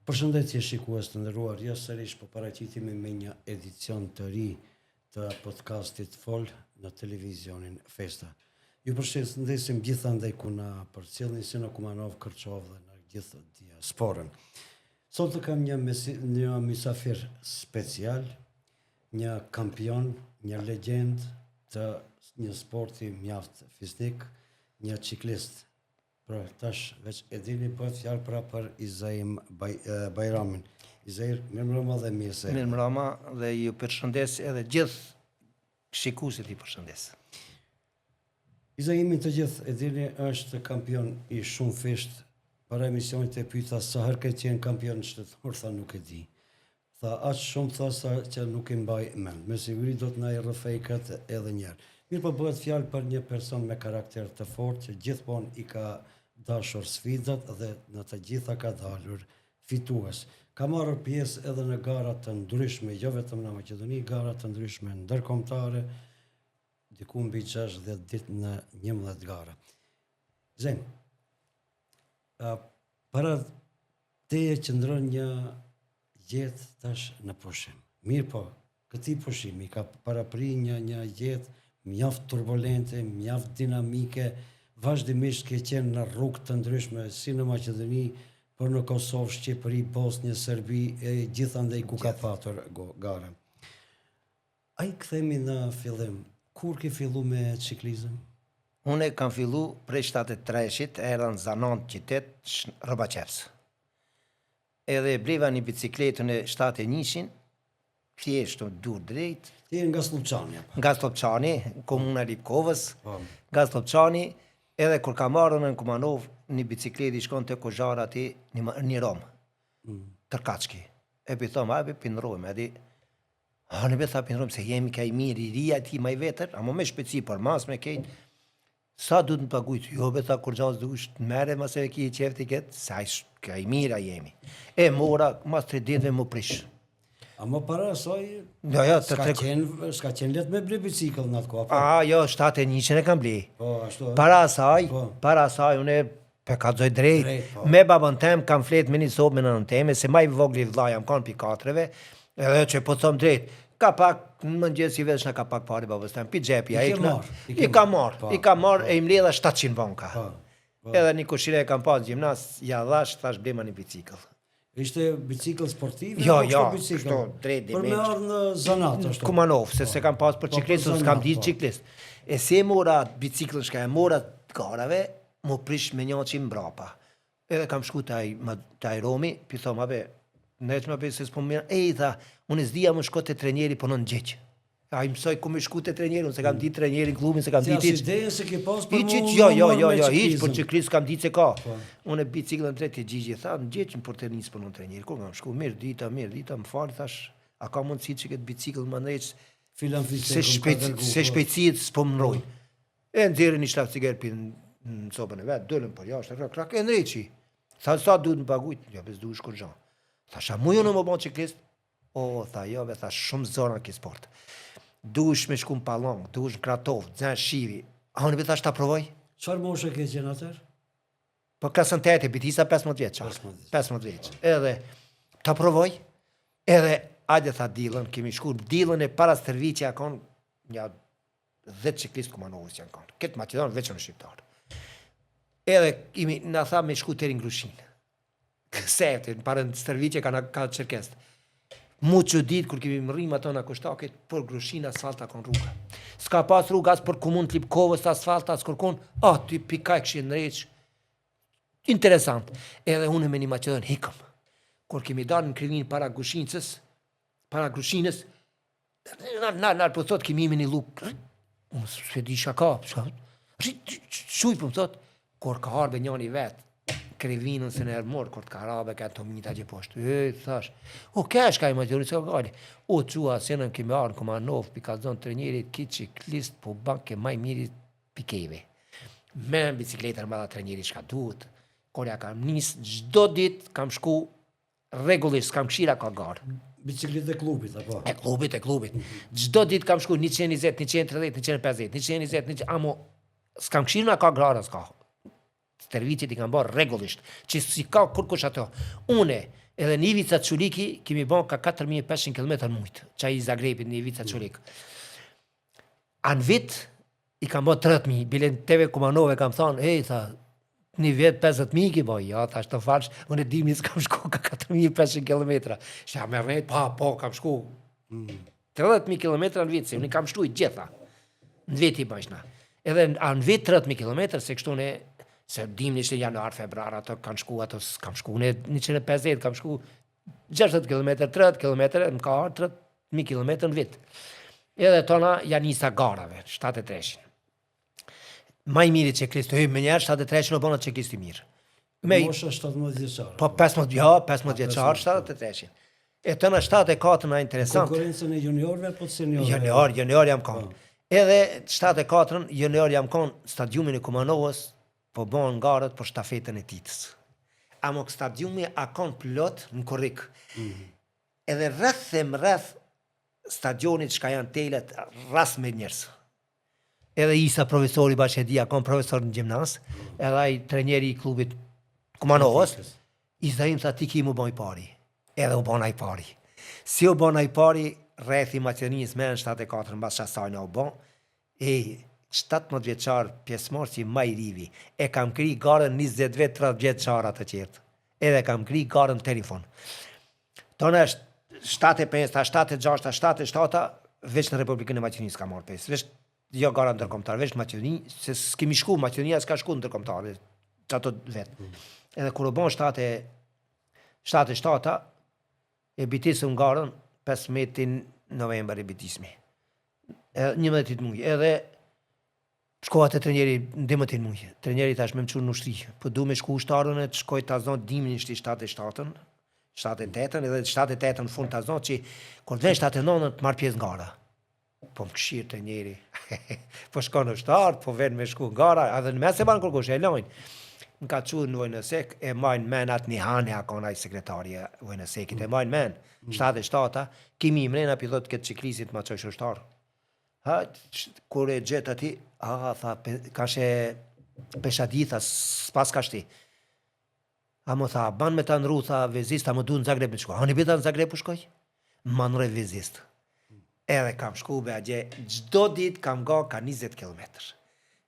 Përshëndetje shikues të nderuar, ja sërish po paraqitemi me një edicion të ri të podcastit Fol në televizionin Festa. Ju përshëndesim gjithandej ku na përcjellni si në Kumanovë, Kërçovë dhe në gjithë diasporën. Sot të kam një, mesi, një mysafir special, një kampion, një legjendë të një sporti mjaft fisnik, një çiklist Pra tash veç e dini bëhet fjalë pra për Izaim Baj, Bajramin. Izair, mirëmbrëma dhe mirë se erdhe. Mirëmbrëma dhe ju përshëndes edhe gjithë shikuesit i përshëndes. Izaimi të gjithë e dini është kampion i shumëfishtë. Para emisionit e pyeta sa herë ke qenë kampion shtetëror, tha nuk e di. Tha aq shumë tha sa që nuk i mbaj mend. Me siguri do të na i rrëfej këtë edhe një herë. Mirëpo bëhet fjalë për një person me karakter të fortë që gjithmonë i ka dashur sfidat dhe në të gjitha ka dalur fitues. Ka marrë pjesë edhe në gara të ndryshme, jo vetëm në Maqedoni, gara të ndryshme ndërkombëtare, diku mbi 60 ditë në 11 gara. Zem, para teje qëndron një jetë tash në pushim. Mirëpo, këtij pushimi ka parapri një një jetë mjaft turbulente, mjaft dinamike, vazhdimisht ke qenë në rrugë të ndryshme, si në Maqedoni, por në Kosovë, Shqipëri, Bosnjë, Serbi e gjithandej ku ka patur gara. Aj kthemi në fillim, kur ke fillu me çiklizëm? Unë kam fillu prej 73-shit, erdha në zanat qytet, rrobaqepës. Edhe e bleva një bicikletë në 71-shin, thjesht dur drejt. Ti je nga Sllupçani apo? Nga Sllupçani, komuna e Lipkovës. Po. Nga Sllupçani, edhe kur kam ardhur në Kumanovë, një bicikletë i shkon te kozhara aty, një, një rom. Mm. Tërkaçki. E pi thom, a pi ndrojmë, edhe A në be tha pi ndrojmë se jemi ka i mirë i ri ati ma i vetër, amo me shpejtësi për mas me kejt. Sa duhet me pagujt? Jo, be tha, kur gjanë s'dush, të mere, mas e ki i qefti këtë, sa i ka i mira jemi. E mora, mas tre ditëve më prish. A më para asaj, jo, jo, s'ka të qenë, s'ka qenë lehtë me ble bicikël në atë kohë, apo? A, jo, 71 e kam ble. Po, ashtu. Para asaj, po. para asaj, unë pe kallzoj drejt. drejt po. Me babën tem kam flet me një sobë me nënën teme, se ma i vogli vlla jam kanë pi katreve, edhe që po thom drejt. Ka pak në mëngjes i vesh na ka pak pare babës tem, pi xhepi ai. I ka marr, i ka marr po. e i mbledha 700 banka. Po. Po. Edhe një kushire e kam pas në gjimnaz, ja dhash, thash blema një bicikël. Ishte bicikël sportive? Jo, jo, kështu drejt Për me ardhë në zanat, ashtu. Kumanovë, se po. s'e kam pas për po, çiklist, s'kam ditë po. çiklist. E si e mora biciklën shka e mora të garave, m'u prish me një që mbrapa. Edhe kam shku te ai, te ai Romi, pi thom, abe, neq më se s'po mirë, e i tha, unë s'dija më shko te trenjeri, po në në Ai mësoi ku me shku te trajneri, unë s'e kam ditë trajnerin klubin, s'e kam ditë hiç. Si ideja se ke pas për mu jo, jo, jo, jo, hiç për çiklist kam ditë se ka. Po. Unë biciklën drejt te Gjigji tha, në Gjigj në Portenicë punon trajneri. Kur kam shku mirë dita, mirë dita, më fal thash, a ka mundësi që këtë bicikël më ndreq? Filan se shpejt se shpejtësitë s'po më rrojnë. E nxjerrin një shlaf cigar pi në sobën e vet, dolën për jashtë, krak krak e ndreqi. Tha sa duhet me pagujt, jo be s'duhesh kurgjo. Thash a muj unë me bo çiklist? O, tha, jo, be, tha, shumë zor â ki sport. Duhesh me shku në Pallangë, duhesh në Kratovë, të zenë shivi. A unë be thash ta provoj? Çfarë moshe ke qenë atëherë? Po klasën tetë, bitisa 15 vjeç. 15 vjeç. Edhe ta provoj. Edhe ajde tha dillën, kemi shku dillën e para stërvitje a kon një 10 çiklistë Kumanovës janë kanë. Këtë Maqedon veç në shqiptar. Edhe imi na tha me shku deri në Grushinë. Kësete, në parën stërvitje ka, ka çerkest. Mu çudit kur kemi mrri ato në Koshtakit, për Grushinë asfalt a kon rruga. S'ka pas rrugë as për komunë të Lipkovës, asfalt as kërkun, ah, ty pika e këshin ndreq. Interesant. Edhe unë me një Maqedon hikëm. Kur kemi dalë në Krivinë para Grushincës, para Grushinës, Nal, nal, nal, po thot, kemi ime një lluk. Unë s'e di çka ka, çka. Shuj, po më thot, kur ka ardhë njani vet, krevinën se në ermor, kur të ka rabe, ka të mita që poshtë. E, thash, o, kesh ka i Maqedoni, s'ka gali. O, qua, se në kemi ardhë në Kumanovë, pi ka zonë trenjerit, ki çiklist, po banke maj miri pikeve. Me në bicikletën më dha trenjeri çka duhet, kur ja kam nis, çdo dit kam shku Rregullisht s'kam kshira ka garë. Bicikletë e klubit apo? E klubit, e klubit. Çdo ditë kam shku 120, 130, 150, 120, 100, amo s'kam kshirë a ka gara s'ka. Stërvitjet i kam bërë rregullisht, që s'i ka kurkush ato. Une. Edhe në Ivica Çuliki kemi bo ka 4500 km në mujt, qaj i Zagrebit në Ivica Çulik. A në vit i kam bo 30.000, bile në TV Kumanove kam thonë, ej, tha, një vjet 50.000 ki bo, ja, thash të falsh, unë e dimni s'kam shku ka 4.500 km. Shë, me rrejt, pa, po, kam shku. Mm. 30.000 km në vit, se unë i kam shtu i gjitha. Në vit i bëjshna. Edhe a në vit 30.000 km, se kështu ne, se dimni ishte januar, febrar, ato kanë shku, ato s'kam shku, ne 150, kam shku 60 km, 30 km, më ka ardhë 30.000 km në vit. Edhe tona ja nisa garave, 73-shin. Ma i miri çiklist, hy me njerë, 73-shin u bona çiklist i mirë. Me, Mosha 17 vjeçare. Po 15, jo, 15 vjeçar, 73-shin. E tëna 74 na interesant. Konkurrencën e juniorëve apo të seniorëve? Junior, junior jam kon. Po. Edhe 74-ën junior jam kon stadiumin e Kumanovës, po bëhen garat për shtafetën e Titës. Amo stadiumi a kon plot në korrik. Mm -hmm. Edhe rreth e rreth stadionit çka janë telet ras me njerëz. Edhe Isa profesori bash e di, a kon profesor në gjimnaz, edhe ai trajneri i klubit Kumanovës, Isa im tha ti ki mu bo i pari. Edhe u bona i pari. Si u bona i pari, rrethi i Maqedonisë me në 74 mbas qasajna u bo, e 17 vjeçar pjesëmarrësi ma i rivi, e kam kry garën 20 vjet 30 vjeçar atë tjertë. Edhe kam kry garën deri në fund. Tona është 75, 76, 77, veç në Republikën e Maqedonisë ka marrë pjesë. Veç jo gara ndërkombëtare, veç në Maqedoni, se s'kemi shku, Maqedonia s'ka shku ndërkombëtare, qato vet. Mm. Edhe kur u bon 7 77 e bitisëm garën 15 november e bitismi. Edhe 11 muaj, edhe Shkova te trajneri në 12 muaj. Trajneri thash me më çu në ushtri. Po du me shku ushtarën e të shkoj ta zonë dimrin ishte 77-ën, 78-ën edhe 78-ën në fund ta zonë që kur të vjen 79-ën të marr pjesë në gara. Po më këshir trajneri. po shkon në ushtar, po vjen me shku në gara, edhe në mes e ban kërkush, e lojnë. Më ka çu në Vojnosekë, e majnë men atë një hane a kon ai sekretari e Vojnosekit, e majnë men, 77-a, kimi i mrena, pi thot këtë çiklistit ma çojsh ushtar. Ha, kur e gjet aty, a, tha, pe, ka she peshadi, tha, s'pas ka shti. A më tha, ban me ta nru, tha, vezist, a më du në Zagreb me shku. A një bita në Zagreb u shkoj? Ma nroj vezist. Edhe kam shku be atje, çdo ditë kam nga ka 20 km.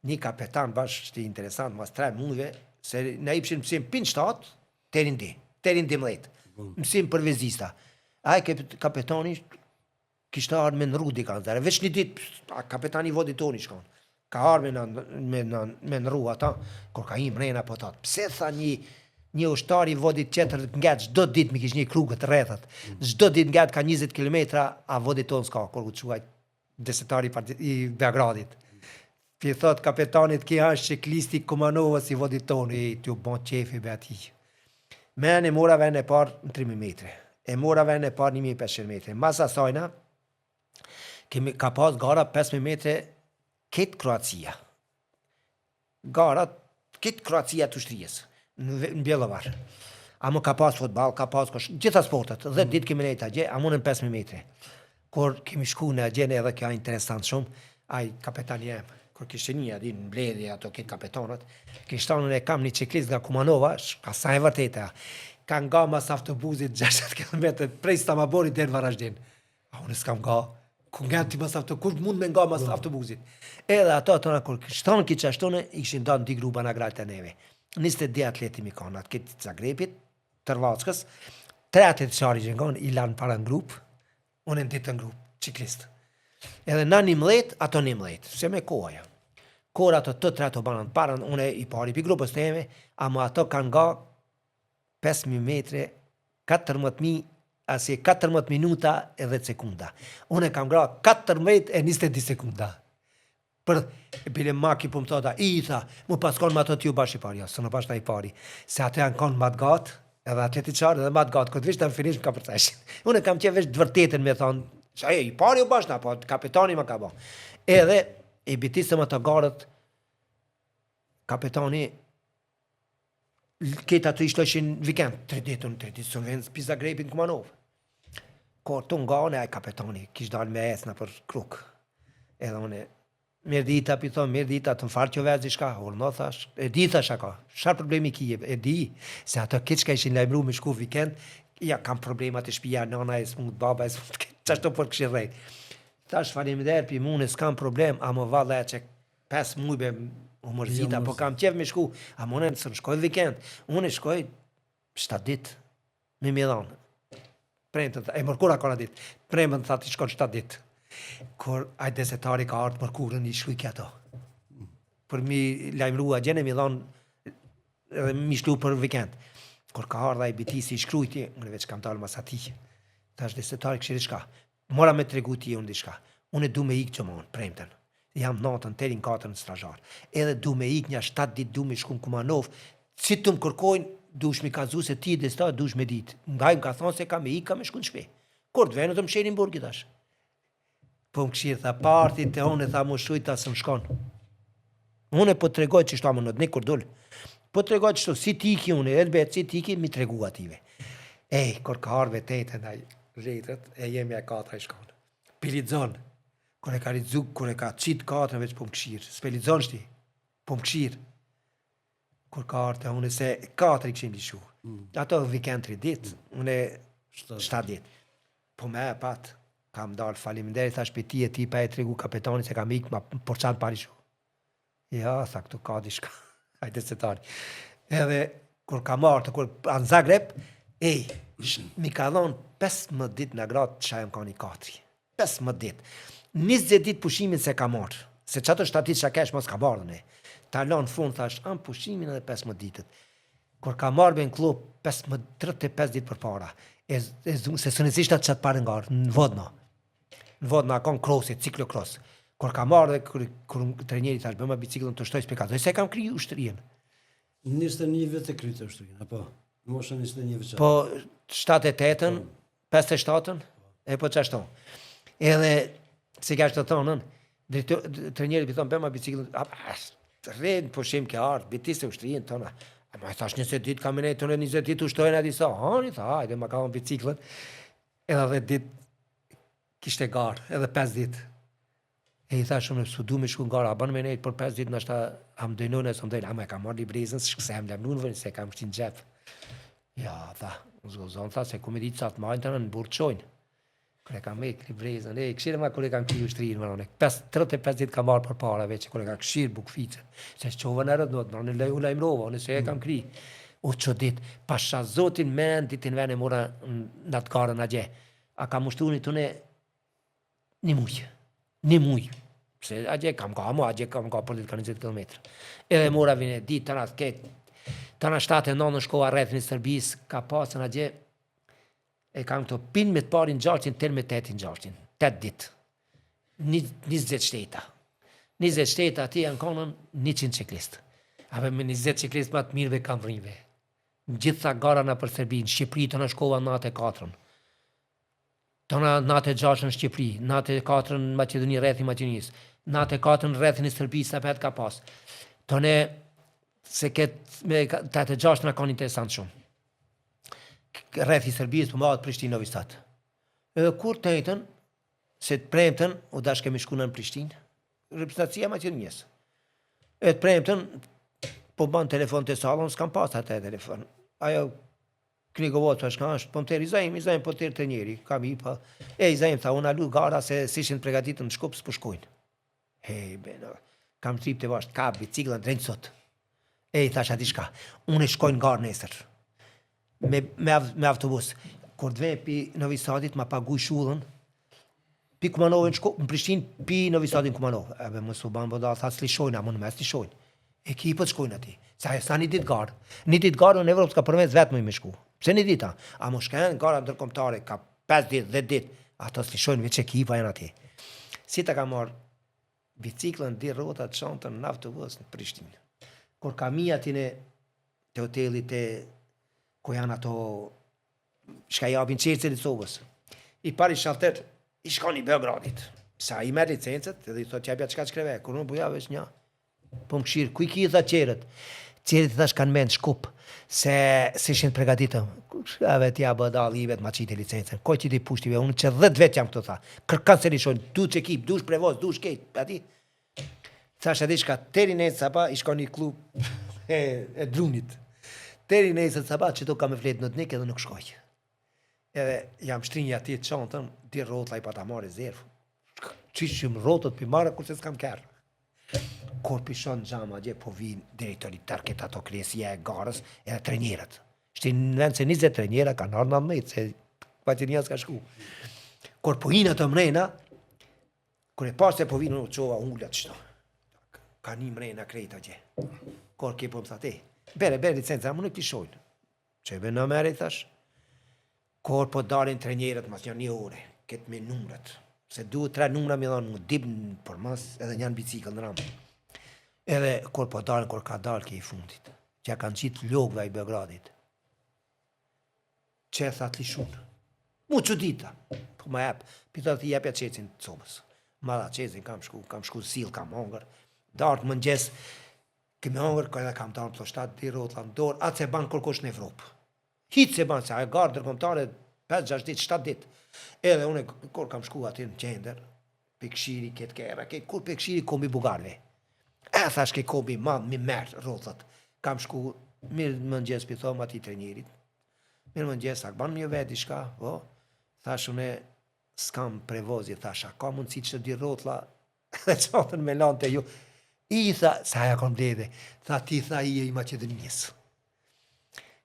Një kapetan bash është interesant, mas 3 mujve, se na ipshin mësim pin 7, deri në deri në 12. Mësim për vezista. Ai kapetani Kishte ardhë me nrru dikan, zare, veç një ditë, a kapetani i vodit tonë shkon. Ka ardhë me, na, me, na, me nrru ata, kur ka hi mrena po thot, pse tha një, një ushtar i vodit tjetër nget çdo ditë mi kish një krugët rrethat. Çdo ditë nget ka 20 km, a vodit tonë s'ka, kur u quajt desetari i Beogradit. Pi thot kapetanit ki është çiklisti Kumanovës i vodit tonë, e t'ju bon qefi be atij. Men e mora vendin e parë në 3000 metre. E mora vendin e parë 1500 metre. Mas asajna, kemi, ka pas gara 5000 metre këtë Kroacia. Gara këtë Kroacia të ushtrijës, në, në Bjelovar. Amo ka pas futball, ka pas kosh, gjitha sportet, 10 ditë kemi nejtë atje, amo në 5000 metre. Kur kemi shku në atje, edhe kjo interesant shumë, ai kapetani jem, kur kishte një adi në mbledhje ato këtë kapetanat, kishte thonë e kam një çiklist nga Kumanova, ka sa e vërteta, ka nga mas autobusit 60 km prej Stamaborit deri në Varaždin. A unë s'kam nga, ku nga ti mas autobusit, kur mund me nga mas autobusit. Edhe ato atona kur kishte thonë ki qashtone, i kishin danë dy grupa në gralë të neve. 22 atleti mi kanë, atë këtë Zagrebit, të Hrvatskës, tre atletë qari që në i lanë para në grup, unë në ditën grup, çiklist. Edhe na 11, ato 11, se me koha ja. Kur ato të tre ato banën parën, unë i pari pi grupës të eme, ama ato kanë nga 5.000 metre, 14.000, asi 14 minuta e 10 sekunda. Unë e kam gra 14 e 22 sekunda. Për, bile maki po më thota, i tha, mu pas konë me ato t'ju bash i pari, jo, s'në bash na i pari, se ato janë konë ma të gatë, edhe atleti qarë, edhe ma të gatë, këtë vishtë në finish më ka përceshin. Unë kam qenë veç të vërtetën me thonë, se ajo, i pari u bash na, po kapetani më ka bo. Edhe, i bitisëm ato garët, kapetani, Këta të ishin vikend, tre ditë, unë tre ditë, së vend pi Zagrebit në Kumanovë. Kur tu nga unë, ai kapetani, kish dalë me ecë në për kruk. Edhe unë, mirë dita, pi thonë, mirë dita, të më farë që vezi shka, unë thash, e di thash a ka, çfarë problemi kije, e di, se ato keq ka ishin lajmëru me shku vikend, Ja, kam problema te shpia, nana e smut, baba e smut, qashtu po këshirë rejt. Thash faleminderit pi mune, s'kam problem, amo valla e që 5 mujve u mërzita, po kam qef me shku, amo unë s'un shkoj vikend, unë shkoj 7 ditë, me mi dhanë. Premten, e mërkura ka ditë, premten tha ti shkon 7 ditë. Kur ai desetari ka ardhë mërkurën i shkruj ato. Për mi lajmërua gjene, mi dhanë edhe mi shlu për vikend. Kur ka ardhë ai bitisi i shkrujti, unë veç kam dalë mas atij. Thash desetari këshiri shka. Mora me tregu ti unë diçka. Unë du me ikë xhumon, premten. Jam natën deri në katër në Strazhar. Edhe du me ikë nja 7 ditë du me shku në Kumanovë. Si të më kërkojnë, dush mi kallzu se ti desetar, dush me ditë. Nga i më ka thonë se ka me ikë, ka me shku në shpi. Kur të vene të më shenin burgi tash. Po më këshirë, tha, parti të unë, tha, më shujt, ta së më shkon. Unë po të tregoj që shto më në kur dul. Po të tregoj që si ti iki unë, elbet, si ti iki, mi tregu ative. Ej, kur ka ardhë vetetën, ai letët, e jemi e katra i shkon. Pilizon, kur e ka rizu, kur e ka qitë katrën, veç po më këshirë. S'pe lixon shti, po më këshirë. Kur ka ardhë unë se katër i kishin lishu. Mm. Ato vikend 3 ditë, mm. unë 7 ditë. Po me e pat, kam dalë faleminderit, thash për ti e ti pa e tregu kapetani se kam ikë, ma por qanë pa lishu. Ja, tha, këtu ka diçka. Hajde se tani. Edhe kur kam ardhur, kur a në Zagreb, ej, mi ka dhonë 15 ditë në gratë që jam ka një katri. 15 ditë. 20 ditë pushimin se ka marrë. Se që ato 7 ditë që kesh, mos ka marrë ne. Ta lanë fund, thash, am pushimin edhe 15 ditët. Kur ka marrë me në klub 15, 35 ditë përpara, e, e, se së nëzishta që atë parë ngarë, në Vodno. Në Vodno, a kon krosi, ciklokros. Kur ka marrë dhe kur, kur trajneri thash, bëma biciklën të shtoj s'pe se kam kriju ushtrinë. 21 vjet e krytë ushtrinë, apo? Në moshën 21 vjeçare. Po 78-ën, 57-ën, e po çashtu. Edhe si ka të thonën, drejtor trajneri i thon bëma biciklën, a rren pushim ke ardh, bitise ushtrinë tona. A ma thash 20 ditë kam ne tonë 20 ditë ushtojnë disa. Hani tha, hajde ma ka dhënë biciklën. Edhe 10 ditë kishte garë, edhe 5 ditë. E i thash unë, s'u du me shku në gara, a bën me nejt për 5 ditë, nashta a më dënojnë, a s'më dënojnë, ama e kam marrë librezën, s'e jam lajmëru në vend, se e kam shti në xhep. Ja, tha, zgozon, tha, se ku me ditë sa të majnë të në burg çojnë. Kur e kam hek librezën, e, këshire ma kur e kam kry ushtrinë, më rone, 35 ditë kam marrë për para, veç, kur e kam këshirë bukficën, se s'qova në rëtë, në në u lajmërova, unë se e kam kry. U që dit, pasha zotin men, ditin vene mora në atë garën atje. A kam ushtru një të ne, Një muj. Një muj. Se atje kam ka, mo atje kam ka për ditë ka 20 km. Edhe mora vine ditë, tana ket, tana 7 e 9 në shkova rrethin e Serbisë, ka pasën atje, e kam këto pin me të parin gjashtin, tër me tetin gjashtin. 8 ditë. Një, 20 shteta. 20 shteta aty janë konën 100 ciklist. Apo me 20 ciklist ma të mirëve kam vrinve. Gjitha gara në për Serbi, në Shqipëri të në shkova natë e katrën. Tona natë e gjashtë në Shqipëri, natë e katrën në Maqedoni, rrethi i Maqedonisë, natë e katrën në rrethin e Serbisë, apet ka pas. Tone se ket me tetë e gjashtë na kanë interesant shumë. Rrethi i Serbisë po mbahet Prishtinë Novi Sad. Edhe kur të njëjtën, se të premten u dash kemi shku në Prishtinë, reprezentacia e Maqedonisë. E të premten po ban telefon të sallon, s'kam pas atë telefon. Ajo Knjigovod që shka është, po më tërë Izaim, Izaim po tërë të njeri, kam i pa. E Izaim tha, unë alu gara se si ishin pregatitën në Shkup, s'po shkojnë. Hej, beno, kam trip të vasht, ka biciklën drejt sot. E i thash ati shka, unë e shkoj në garë nesër, me, me, me autobus. Kur të ve pi Novi Sadit, ma paguj shullën, pi Kumanovën në Shkup, në Prishtinë, pi Novi Sadit në Kumanovë. Ebe mos u ban boda, tha s'lishojnë, a mund me s'lishojnë. Ekipët shkojnë aty. Se ajo sa një ditë garë. Një ditë garë në Evropë s'ka përmes vetëm me shku. Pse një ditë? A mos shkojnë gara ndërkombëtare ka 5 ditë, 10 ditë. Ato s'lishojnë veç ekipa janë aty. Si ta ka marr biciklën dy rrota çantën në autobus në Prishtinë. Kur kam i aty në te hoteli te ku janë ato shka japin çelësin e sobës. I pari shalter i shkon i Beogradit. Sa i merr licencët edhe i thotë jepja çka çkreve, kur unë buja veç një. Po më këshirë, ku i ki tha qerët? Qerët i thash kanë mend Shkup, se si ishin të përgatitëm. Shka vet ja bëdall i vet ma qiti licencën. Ko qiti pushtive, unë që 10 vet jam këtu tha. Kërkan se lishojnë, dush ekip, dush prevoz, dush kejt, ati. Thash ati shka, teri nesër sabah i shkon një klub e, e drunit. Teri nesër sabah që to ka me flet në dnik edhe nuk shkoj. Edhe jam shtri një atje çantën, di rrotlla i pata marrë rezervë. Qysh që më rrotët pi marrë, kurse s'kam kerr. Kur pi shoh në xham atje, po vinë drejtori tarket ato kryesia e garës, edhe trenjerët. Shti në vend se 20 trenjera, kanë ardhë 19, se pa që një s'ka shku. Kur po hinë ato mrena, kur e pash se po vinë, unë çova ulla qëto. Ka një mrena krejt atje. Kur ke po më tha te, bere, bere licencë, a më nuk t'i shojnë. Që e be në mere, i thash, kur po dalin trenjerët mas një një ore, këtë me numrat, se duhet tre numra mi dhanë, mu dib në përmas edhe një në bicikël në ramë. Edhe kur po dalin, kur ka dalë ke i fundit, që ja kanë qitë logva i Beogradit, që e tha të lishun. Mu që dita, po ma jep, pi tha ti jepja qecin të sobës. Ma dha qecin, kam shku, kam shku sil, kam hongër, darkë mëngjes, Kemi hongër, ka edhe kam dalë në 7 dy rrotlla në dorë, atë s'e ban kërkush në Evropë. Hiç s'e ban, se ajo garë ndërkombëtare 5, 6 ditë, 7 ditë. Edhe unë kur kam shku aty në qendër, pe kshiri këtë kerra, këtë kur pe kshiri kombi bullgarëve. E thash ke kombi madh mi merr rrotlat. Kam shku mirë mëngjes pi thom atij trenerit. Mirë mëngjes, a ban më vetë diçka, po? Thash unë s'kam prevozi, thash, a ka mundësi që dy rrotlla dhe çantën me lanë te ju. I tha, sa ja kom mbledhe, tha ti tha i je i Maqedonisë.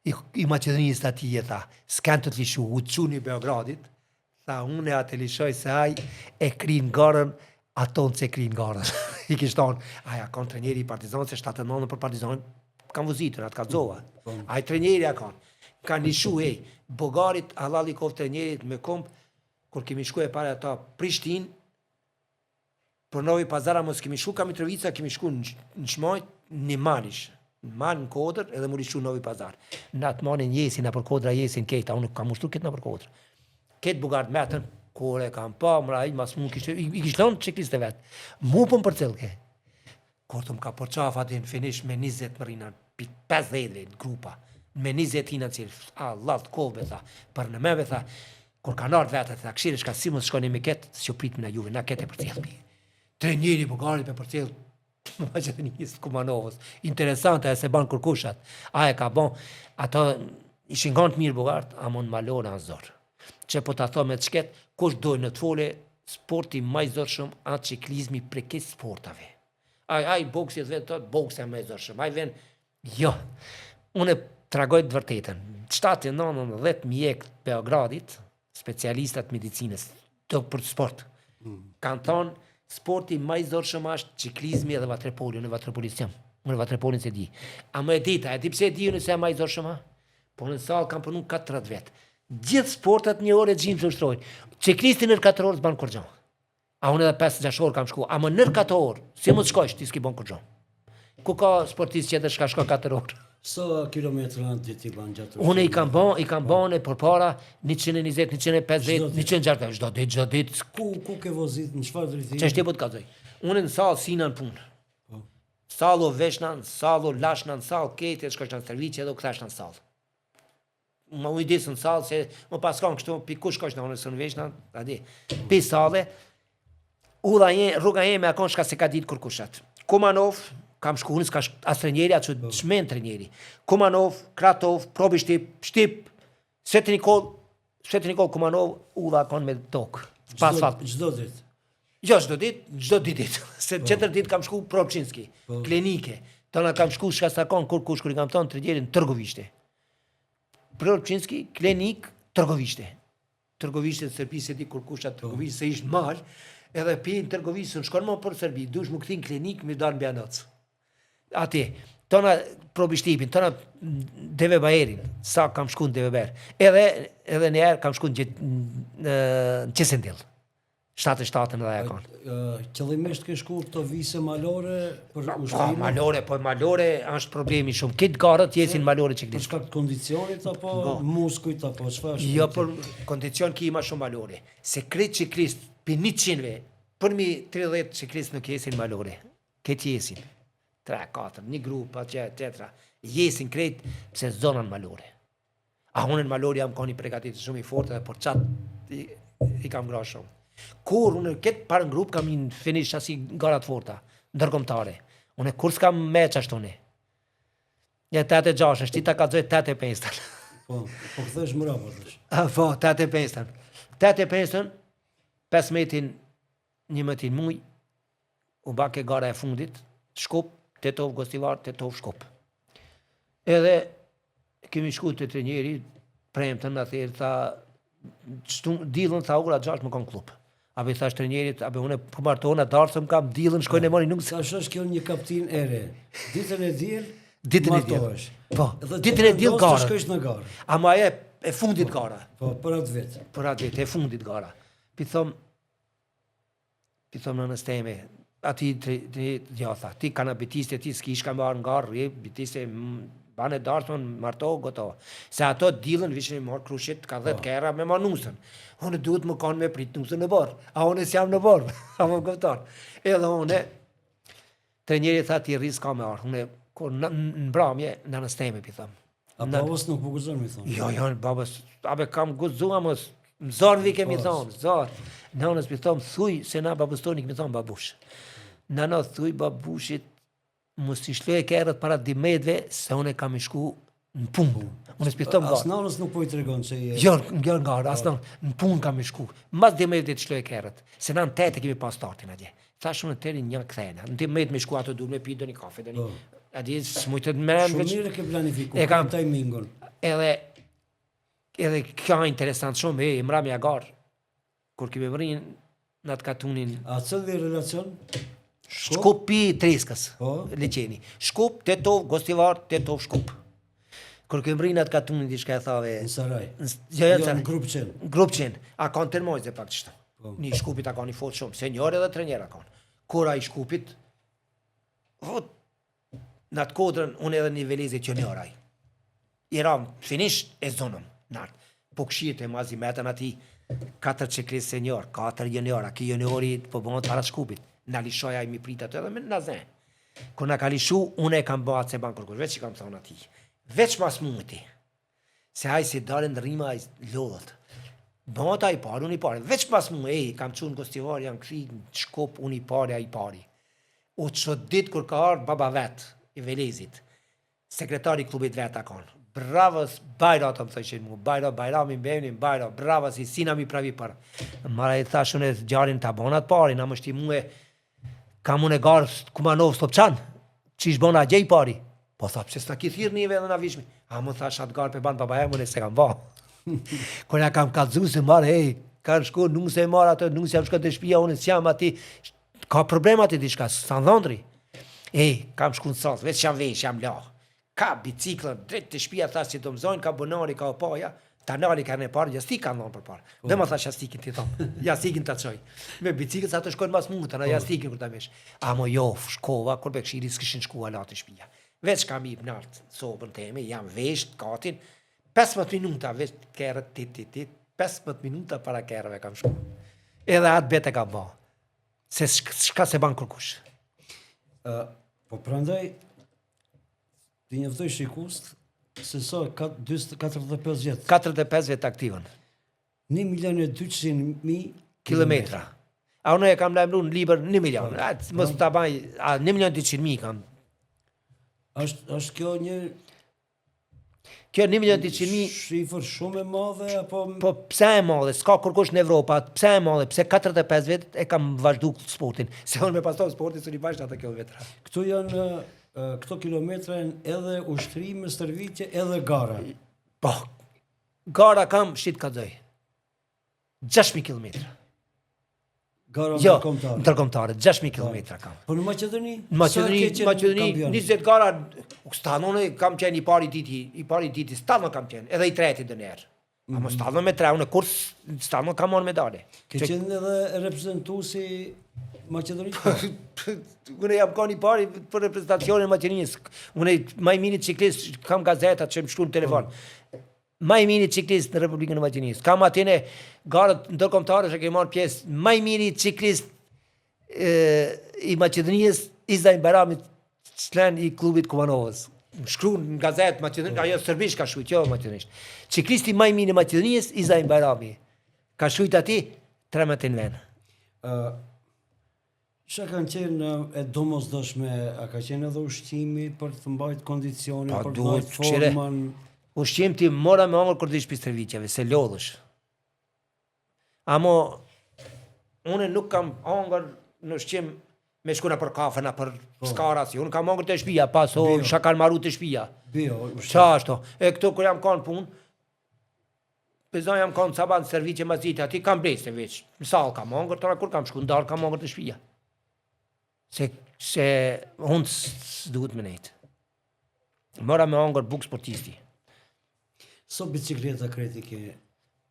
I, i Maqedonisë tha ti je tha, s'kan të të lishu, u çuni i Beogradit, tha unë e atë lishoj se aj e krin garën, ato në se krin garën. I kish thonë, aj a kon treneri i Partizanit, se 79 për Partizan, kam vozitën, atë kallzova. Po. Ai treneri a kon. Kanë lishu, ej, Bullgarit, hallall i koft trenerit me komp, kur kemi shku e para ata Prishtinë, Për Novi Pazar mos kemi shku ka Mitrovica, kemi shku në në Shmajt, një mal ish. Në mal në kodër edhe mu lishu Novi Pazar. Në atë manin jesin, nëpër kodra jesin kejta, unë kam ushtru këtë nëpër kodër. Këtë bullgarët metën, kur e kam pa, mra, i mas mu kishte, i, i kishte lënë çiklistët e vet. Mu po më përcillke. Kur të më ka përqaf aty në finish me 20 mërrina, pi 50 në grupa, me 20 hina në cilë, Allah të kovë, tha, për në meve, tha, kur kanë ardhë vetë, tha, këshire, shka si mos shkoni me ketë, s'ju pritëm na juve, na ketë e përcjellmi. Trenjeri Bullgarit me përcjell Maqedonisë Kumanovës. Interesante, e s'e ban kërkush atë. A e ka bon, ato ishin kanë të mirë Bullgarët, amo në malore anë zor. Që po ta thom me të shket, kush dojnë në të fole, sporti ma i zorshëm a çiklizmi prej krejt sportave. Ai ai boksi të vetë thotë boksi më i zorshëm. Ai vjen jo. Unë tregoj të vërtetën. 7, 9, 10 mjek të Beogradit, specialistat medicinës, të për sport. Mm. Kanë thonë sporti më i zorshëm është çiklizmi edhe vaterpoli, unë vaterpolist jam. Unë vaterpolin s'e di. A më e dita, e di pse e di unë se më i zorshëm a? Po në sallë kam punu 40 vjet. Gjithë sportet një orë e gjysmë të ushtrojnë. Çiklisti nër 4 orë s'ban kurgjo. A unë edhe 5-6 orë kam shku, ama nër 4 orë, si më të shkojsh, ti s'ki bon kurgjo. Ku ka sportist qetër shka shko 4 orë? Sa kilometra në ditë i ban gjatë Unë i kam bon, i kam bon e përpara 120, 150, 160, çdo ditë, çdo ditë. Ku, ku ke vozit, në çfarë drejtimi? Që është po të kallzoj. Unë në sallë sina në punë. Po. Sallë veshna, në sallë lashna, në sallë kejtë, shkojshna në stërvitje edhe u ktheshna në sallë. Më ujdis në sallë se më pas kanë kështu, pi kush shkosh në unë së në veshna, a di. Pi salle, udha je, rruga jeme a kon shka se ka ditë kërkush atë. Kumanov, kam shku unë, s'ka shk- as trenjeri, atë që çmen trenjeri. Kumanov, Kratov, Probishtip, Shtip, Sveti Nikoll, Sveti Nikoll, Kumanov, udha kon me tokë. Pa asfalt. Çdo ditë. Jo, çdo ditë, çdo ditë ditë. Se po. tjetër ditë kam shku Probçinski, po. klinike. Tona kam shku shka s'ka kon kurkush kur i kam thonë trenjerin Tërgovishte. Probçinski, Klenik, Tërgovishte. Tërgovishte në Serbi s'e di kurkush atë Tërgovishte se ishte mal, edhe pi në Tërgovishte s'shkon më për Serbi, dush mu kthy në Klenik me dalë në Bujanoc. Ati, tona Probishtipin, tona Deve Bajerin, sa kam shku në Deve Bajer. Edhe, edhe një herë kam shku në, në, në Qesendill. 77 në dhe e kanë. Qëllimisht ke shku këto vise malore për po, ushtrime? Po, malore, po malore është problemi shumë. Këtë garët jesin malore që Për shkak të kondicionit apo po. muskujt apo çfarë është? Jo, për kondicion ki ma shumë malore. Se krejt çiklist, pi 100-ve, përmi 30 çiklist nuk jesin malore. Këtë jesin. 3, 4, një grup, atje, tjetra. Jesin krejt, pse zonën malore. A unë në malor jam kon i pregatit shumë i fortë edhe por qatë i, i kam gra shumë. Kur unë këtë parë në grup kam një finish asi gara të forta, ndërkombëtare. Unë kur s'kam me qashtu unë. Një 86, shti ta kallzoj 85. Po, po kthesh mbrapa tash. A, po, 85-ën. 85-ën, 15 11 muj, u bake gara e fundit, Shkup, Tetov, Gostivar, Tetov, Shkup. Edhe kemi shku te trenjeri, premtën në atëherë, tha, dillën, tha, ora 6 me konë klub. A i thash trenjerit, a be unë po martohna, darsëm kam, dillën, shkojnë e mori nuk... Tash është kjo një kaptinë e re. Ditën e diel, ditën e diel. Po, ditën e diel gara. Shkojsh në garë. Ama e, e fundit po, gara. Po, për atë vit. Për atë vit, e fundit gara. Pi thom, Pi thom nënës teme, ati të, të, jo, tha, ti kanabitiste, ti s'ki shka me ardhë n'garë, rri, bitiste, bane darsmën, marto, gotovo. Se ato dillën vishin e marrë krushit, ka dhetë po. kerra me marrë nusën. Unë duhet me kanë me prit nusën në oborr, a unë s'jam në oborr, a më kupton. Edhe unë, Trenjeri tha ti rri s'ka me ardhë, unë kur në, në mbramje, nënës teme, pi thom. A babës nuk po guxon mi thonë? Jo, jo, babës, abe kam guxu, a mos, më zor vi kemi po. thonë, zor. Nënës pi thom, thuj, se na babës tonë i kemi thonë babush. Nëna thuj babushit, mos i shloj kerret para dimetve, se unë kam i shku në punë. Unë s'pi thom As nënës nuk po i tregon se je. Jo, jo nga, as nënës, në punë kam i shku. Mas dimetve të shloj kerret, se na në tetë kemi pas startin atje. Thash unë teri një kthena. Në dimet me shku ato duhet me pi ndonjë kafe, ndonjë. Po. A di s'mujtë të merrem Shumë mirë e ke planifiku, e kam timingun. Edhe edhe kjo interesant shumë, e mramja garë. Kur kemi mrri në atë katunin. A cili relacion? Shkup pi Treskës, po. Liqeni. Shkup, Tetov, Gostivar, Tetov, Shkup. Kur kemi mrri në atë katunin, diçka e thave... Në Saraj. Në, jo, jo, jo, në Grupçin. Grupçin. A kanë termojze pak qështu. Po. Një Shkupit a kanë i fort shumë, senior edhe trenjer a kanë. Kur ai Shkupit, vot, në atë kodrën, unë edhe një velizit që një oraj. I ram, finish, e zonëm, nart. Po këshirë të mazi metën ati, katër çiklist senior, katër junior, a ki juniori po bëhet para Shkupit. Na lishoj ai mi prit atë edhe me na zë. Kur na ka lishu, unë e kam bë atë s'e ban kërkush, veç i kam thonë atij. Veç mas muti. Se ai si dalën rrima, ai lodhet. Bëhet ai i pari, unë i pari. Veç mas mu, ej, kam çu në Gostivar, jam kthy në Shkup, unë i pari, ai i pari. U çudit kur ka ardhë baba vet, i Velezit. Sekretari i klubit vet a kon. Bravo, Bajro ato më thojshin mu, Bajro, Bajrami, mbemnin, Bajro, bravo, si sina mi pravi për. Mara i thash unë gjarin ta bona të pari, na më shti mue, kam unë e garë Kumanovë Sllopçan, qysh bona gjej pari. Po tha, pse s'na ki thirrë neve edhe na vishmi? A më thash atë garë pe ban baba jem, unë s'e kam ba. Kur ja kam kallzu se marë, hej, kanë shku, nuse e marë atë, nuse jam shku te shpia, unë s'jam ati, Ka problem aty diçka, s'ta dhëndri. E, kam shku në sallë, veç jam vesh, jam la. Ka biciklën, drejt te shpia, thash që do më zojnë, ka bunari, ka opaja, ta nali ka në parë, jastikin kanë dhonë për parë. Po. Dhe më thash jastikin t'i thonë, jastikin ta çoj. Me biciklën sa të shkojnë mas mu, të na po. jastikin kur ta mesh. Amo jo, shkova, kur be kshiri, s'kishin shku ala te shpia. Veç kam hip nalt, sobën teme, jam vesh, katin, 15 minuta, veç kerret, tit, tit, tit, 15 minuta para kerreve kam shku. Edhe atë betë e kam ba. Se shka s'e ban kërkush. Uh, po prandaj, t'i njoftoj shikuesit, se sa, 45 vjet. 45 vjet aktivën. 1 milion e 200 mijë kilometra. A unë e kam lajmëru në libër 1 milion. Po, a, mos po. ta baj, a 1 milion 200 mijë kam. Është, është kjo një Kjo 1 milion 200 mijë shifër shumë e madhe apo Po pse e madhe? S'ka kërkush në Evropë, pse e madhe? Pse 45 vjet e kam vazhdu sportin? Se unë me pas lon sportin s'u bajsh atë kilometra. Këtu janë këto kilometra janë edhe ushtrime, stërvitje, edhe gara. Po. Gara kam shit kallzoj. 6000 kilometra. Gara jo, ndërkombëtare. Ndërkombëtare, 6000 kilometra kam. Po në Maqedoni? Në Maqedoni, Maqedoni 20 gara, stalno kam qenë i pari diti, i pari diti, stalno kam qenë, edhe i treti ndonjëherë. Mm -hmm. Amo stalno me tre, unë kur stalno kam marrë medalje. Ke qenë edhe reprezentuesi i Maqedonisë? Unë jam kanë i pari për reprezentacionin e Maqedonisë. Unë më i miri ciklist, kam gazetat që më shkruan në telefon. Po. Ma i miri ciklist në Republikën e Maqedonisë. Kam atine garat ndërkombëtare që ke marrë pjesë ma i miri ciklist e, i Maqedonisë, Izaim Bajrami, çlen i klubit Kumanovës. Më shkruan në gazetë Maqedonisë, po. ajo serbisht ka shkruajt, jo maqedonisht. Ciklisti ma i miri i Maqedonisë, Izaim Bajrami. Ka shkruajt aty 13 vend. Ë Çka kanë qenë e domosdoshme, a ka qenë edhe ushqimi për të mbajt kondicionin, pa, për të mbajt formën? Ushqim ti mora me hongër kur dish pi stërvitjeve, se lodhësh. Amo, unë nuk kam hongër në ushqim me shku nëpër kafe, nëpër po. skara, si. Unë kam hongër te shpia, paso, çka kanë maru te shpia. Bio, ushqim. Qa ashtu? E këtu kur jam kanë punë, Pezon jam kanë sabah në stërvitje masdite, aty kam ble veç. Në sallë kam hongër, tëra kur kam shku në darkë kam hongër te shpia. Se, se unë s'duhet me nejtë. Mora me hongër bukë sportisti. Sa bicikleta krejt i ke?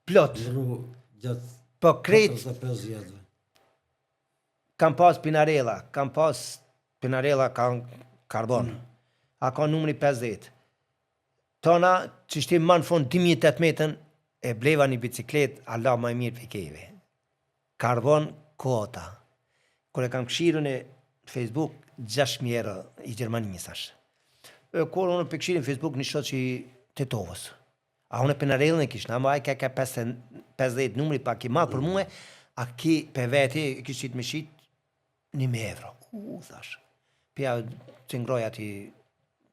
Plot. Ndru gjatë po krejt 45 vjetëve. Kam pas Pinarella, kam pas Pinarella kam karbon. Mm. A ka numri 50. Tona, qështi ma në fund 2018-ën, e bleva një biciklet, ala ma e mirë prej kejve. Karbon Kuota. Kur e kam kshirun në Facebook, 6.000 euro i Gjermanisë asht. E kur unë pe kshirin Facebook një shoq i Tetovës. A unë Pinarellën e kishna, ama ai ka ka 50 numri pak i madh për mue, a ki pe veti, e kish qitë me shit, 1.000 euro. U, thash. Pja cingroj ati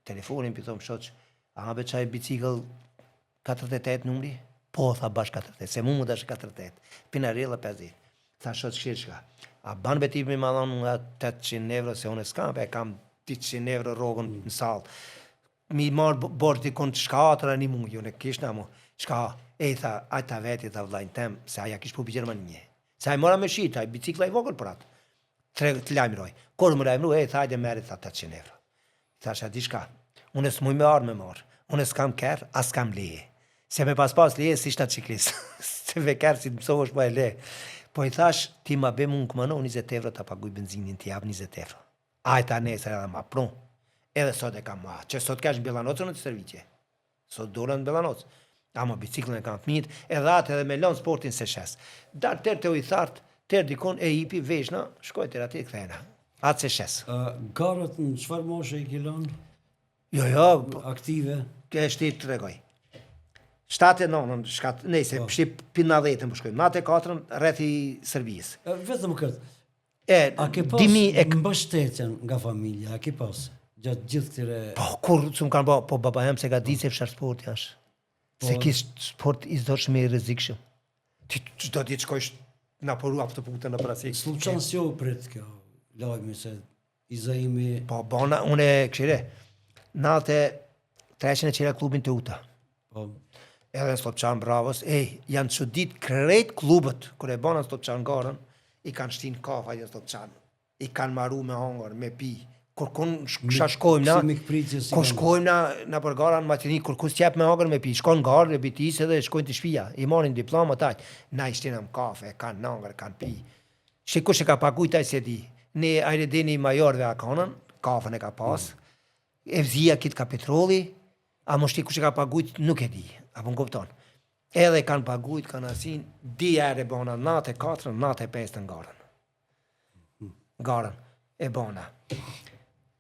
telefonin, pi thom shoq, a be qaj bicikël 48 numri? Po, tha bash 48, se mu më dash 48. Pinarella 50. Tha shoq këshir çka. A ban be ti me ma dhonë nga 800 euro, se unë s'kam, be kam 200 euro rrogën në sallë. Mi marrë borxh dikun shka atëra një muj, unë e kishna mu. Çka, e i tha, aj ta veti, tha vllajnë tem, se aja kish pu pi Gjermanie. Se ai mora me shit, ai bicikla i vogël për atë. Tre, të lajmëroj. Kur më lajmëru, e tha, ajde merri, tha 800 euro. Thash, a di shka, unë s'muj me ardhë me marrë, unë s'kam kerr, as s'kam leje. Se me pas pas leje, s'ishta ciklist. Se me kerr si të mësohesh po e le. Po i thash, ti ma be mu në Kumano, 20 euro ta paguj benzinin, ti jap 20 euro. Aj ta nesër edhe ma pru. Edhe sot e kam ma, që sot kesh në Bjellanocën në të stërvitje. Sot dola në Bellanoc. Ama biciklën e kanë fëmijët, edhe atë edhe me lënë sportin se shes. Dar ter te ujthart, ter dikun e ipi veshna, shkoj ter aty kthehna. Atë se shes. Uh, garat në çfarë moshe i ke lënë? Jo, jo, po, aktive. Ke shti të tregoj. 79-ën, shkat, nejse, po. pshi pi 90-ën po shkojmë. 94-ën rrethi i Serbisë. Vetëm këtë. E, a ke pas e... mbështetjen nga familja, a ke pas gjatë gjithë këtyre... Po, kur s'më kanë ba, po baba jem s'e ka ditë se çfarë sporti është. Po... Se kish sport i zorshëm i rrezikshëm. Ti çdo ditë shkojsh na poru apo të putën në prasi. Sllupçan si u prit kjo lajmi se Izaimi... Po, bona, unë e këshire, nate treqen e qera klubin Teuta. Po. Edhe në Sllopçan Bravos, ej, janë çudit krejt klubët, kur e bona në Sllopçan garën, i kanë shtin kafe në Sllopçan, i kanë maru me hongër, me pi, kur kun ksha shkojmë na, si kur shkojmë na na për gara në Maqedoni, kur kus t'jep me hongër me pi, shkon garë, e bitis edhe shkojnë te shpia, i marrin diplomat aq, na i shtinëm kafe, kanë hongër, kanë pi. Se kush e ka pagujt ai s'e di. Ne Ajredini i majorëve a kanën, kafen e ka pas. Mm. Evzia kit ka petrolli, a mos ti kush e ka pagujt nuk e di. Apo më kupton. Edhe kanë pagujt, kanë asin, dy herë e bona, 94, 95 në garën. Mm. Garën e bona.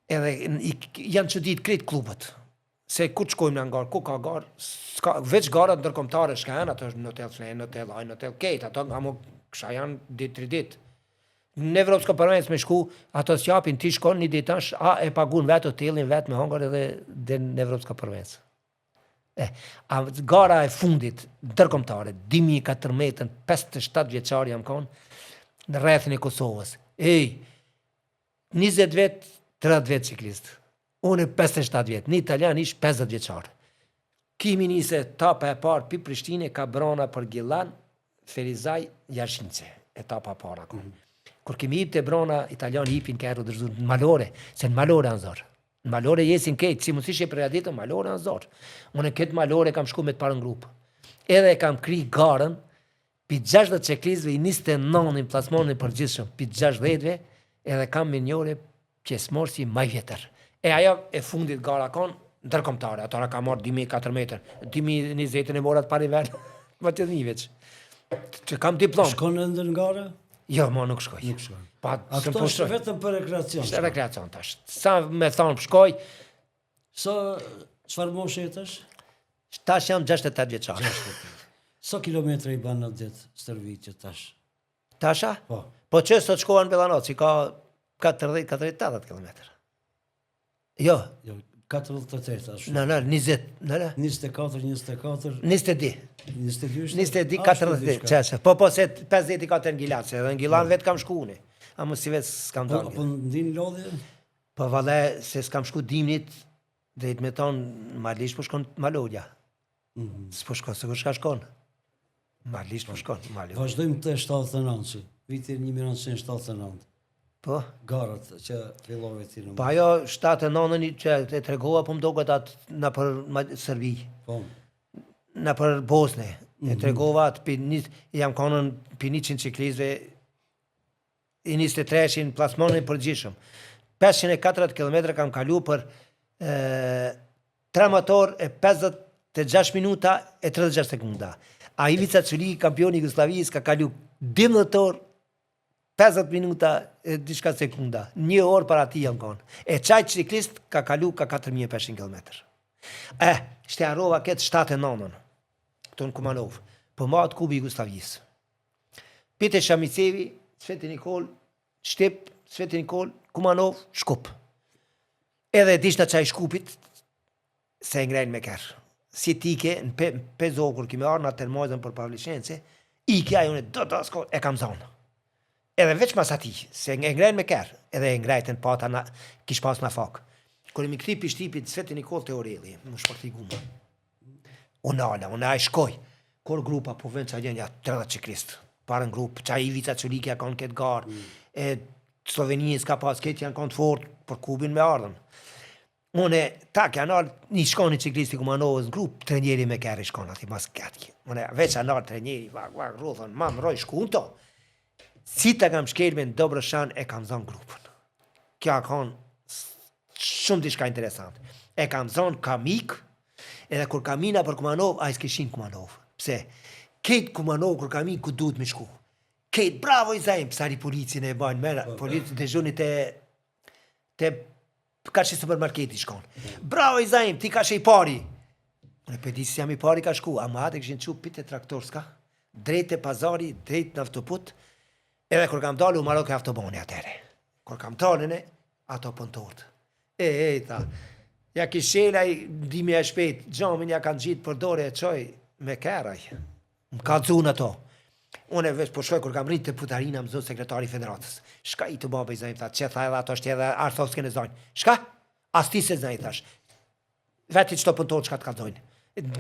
Edhe i, janë çudit krejt klubet. Se ku të shkojmë në garë, ku ka garë, s'ka, veç garat ndërkombëtare shka janë, ato është në hotel flen, në hotel hajnë, në hotel kejt, ato nga mo kësha janë ditë, tri ditë. Në Evropsko prvenstvo me shku, ato s'japin, ti shkon një ditë tash, a e pagun vetë hotelin, vetë me hongër edhe dhe në Evropsko prvenstvo. E, a gara e fundit ndërkombëtare, 2014, 57 vjeçar jam konë, në rrethin e Kosovës. Ej, 20 vjet, 30 vjet ciklist. Unë 57 vjet, një italian ish 50 vjeçar. Kimi nise etapa e parë pi Prishtine ka brana për Gjilan, Ferizaj, Jashince, etapa e para. Mm -hmm. Kur kemi hip te brana, italiani hipin kerr u dorëzu në malore, se në malore janë zor. Në malore jesin kejt, si mos ishe përgatitur, malore janë zor. Unë këtë malore kam shku me të parën grup. Edhe kam kry garën, Pi 60 çiklistëve i 29 në plasmanin e përgjithshëm, pi 60-ve edhe kam mirënjohje pjesëmarrësi ma i vjetër. E ajo e fundit gara kon ndërkombëtare, ato ka marrë 2014, 2020 e mora të parin vend, më të një veç. Që kam diplomë. Shkon në ndër gara? Jo, mo nuk shkoj. Nuk shkoj. Pa, A këto është vetëm për rekreacion? Është rekreacion tash. Sa me thonë shkoj, Sa, çfarë moshe je tash? Tash jam 68 vjeçar. 68. Sa kilometra i ban në ditë stërvitje tash? Tasha? Po. Po që sot shkova në Bellanoc, i ka 40-48 km. Jo. Jo. 48, ashtu. Në, në, 20, në, në. 24, 24... 22. 22 ishte? 22, 42, që, që. Po, po, se 54 në Gilan, se edhe në Gilan vetë kam shku une. Ama si vetë s'kam po, dalë. Po, po ndin lodhje? Po, valla, se s'kam shku dimnit, drejt me thonë, normalisht po shkon ma lodhja. Mm -hmm. S'po shkon, se kush ka shkon. Normalisht po shkon, normalisht. Vazhdojmë te 79-shi, viti 1979. Po? Garat që fillove ti në... Po ajo 79-ën që e tregova, po më doket atë nëpër Serbi. Po. Nëpër Bosne. Mm -hmm. E mhm. tregova atë, pi, një, jam konën pi 100 ciklistëve, i 23-shin plasmanin e përgjithshëm. 540 km kam kalu për e, 13 orë e 56 minuta e 36 sekunda. A Ivica Culiki, kampioni i Jugosllavisë, ka kalu 12 orë 50 minuta e diçka sekunda. Një orë para tij jam konë. E qaj ciklist ka kalu ka 4500 km. E, shte harrova këtë 79-ën, këtu në Kumanovë, po mahet Kubi i Jugosllavisë. Pi te Shamicevi, Sveti Nikol, Shtip, Sveti Nikol, Kumanovë, Shkup. Edhe e dishna qaj Shkupit, se e ngrejnë me kerr. Si t'ike, në pe, Pezo kur kemi ardhë në Termajzën për Pavlishence, ike ajo në do do s'ko, e kam zonë. Edhe veç mas atij, se e ngrejnë me kerr, edhe e ngrejtën pata na, kish pas na fak. Kur jemi kthy pi Shtipit, Sveti Nikol te Oreli, më shpërthi guma. U nala, unë ai shkoj. Kur grupa po vjen çaj ja 30 ciklist. Parën grup, qaj Ivica Culik ja kanë këtë garë. Mm. E Sllovenisë ka pas këtë janë kanë të fort për kubin me ardhën. Unë tak janë nalë, një shkon një ciklist i Kumanovës në grup, trenjeri me kerr i shkon aty mas katki. Unë veç a nalë trenjeri, vak, vak, rruthën, ma më roj, shku në to. Si ta kam shkel me në Dobroshan e kam zonë grupën. Kjo a konë shumë diçka interesant. E kam zonë kam ik, edhe kur kam hi nëpër Kumanovë, ai s'kishin Kumanovë. Pse? Kejt Kumanovë kur kam hi ku duhet me shku. Kejt, bravo Izaim, pse ari policin e bajnë mera, po, po. policin dëgjoni te, te ka që supermarketi shkon. Bravo Izaim, ti ka i pari. Unë pe di si jam i pari ka shku, ama atë kishin çu pi te traktorska, drejt te pazari, drejt në autoput, edhe kur kam dalë u maroke autobani atëre. Kur kam dalë ne, ato punëtorët. E, e, tha, ja kish çel ai ndihmja e shpejt, xhamin ja kanë gjitë për dore e çoj me kerr aj. Më ka zunë ato. Unë e veç po shkoj kur kam rritë te Putarina më zonë sekretari i federatës. Shka i të baba i zajmë, tha, që tha edhe ato është edhe Arsovskin e zajnë. Shka? As ti se zajnë, thash. Veti qëto punëtorë çka të kallzojnë.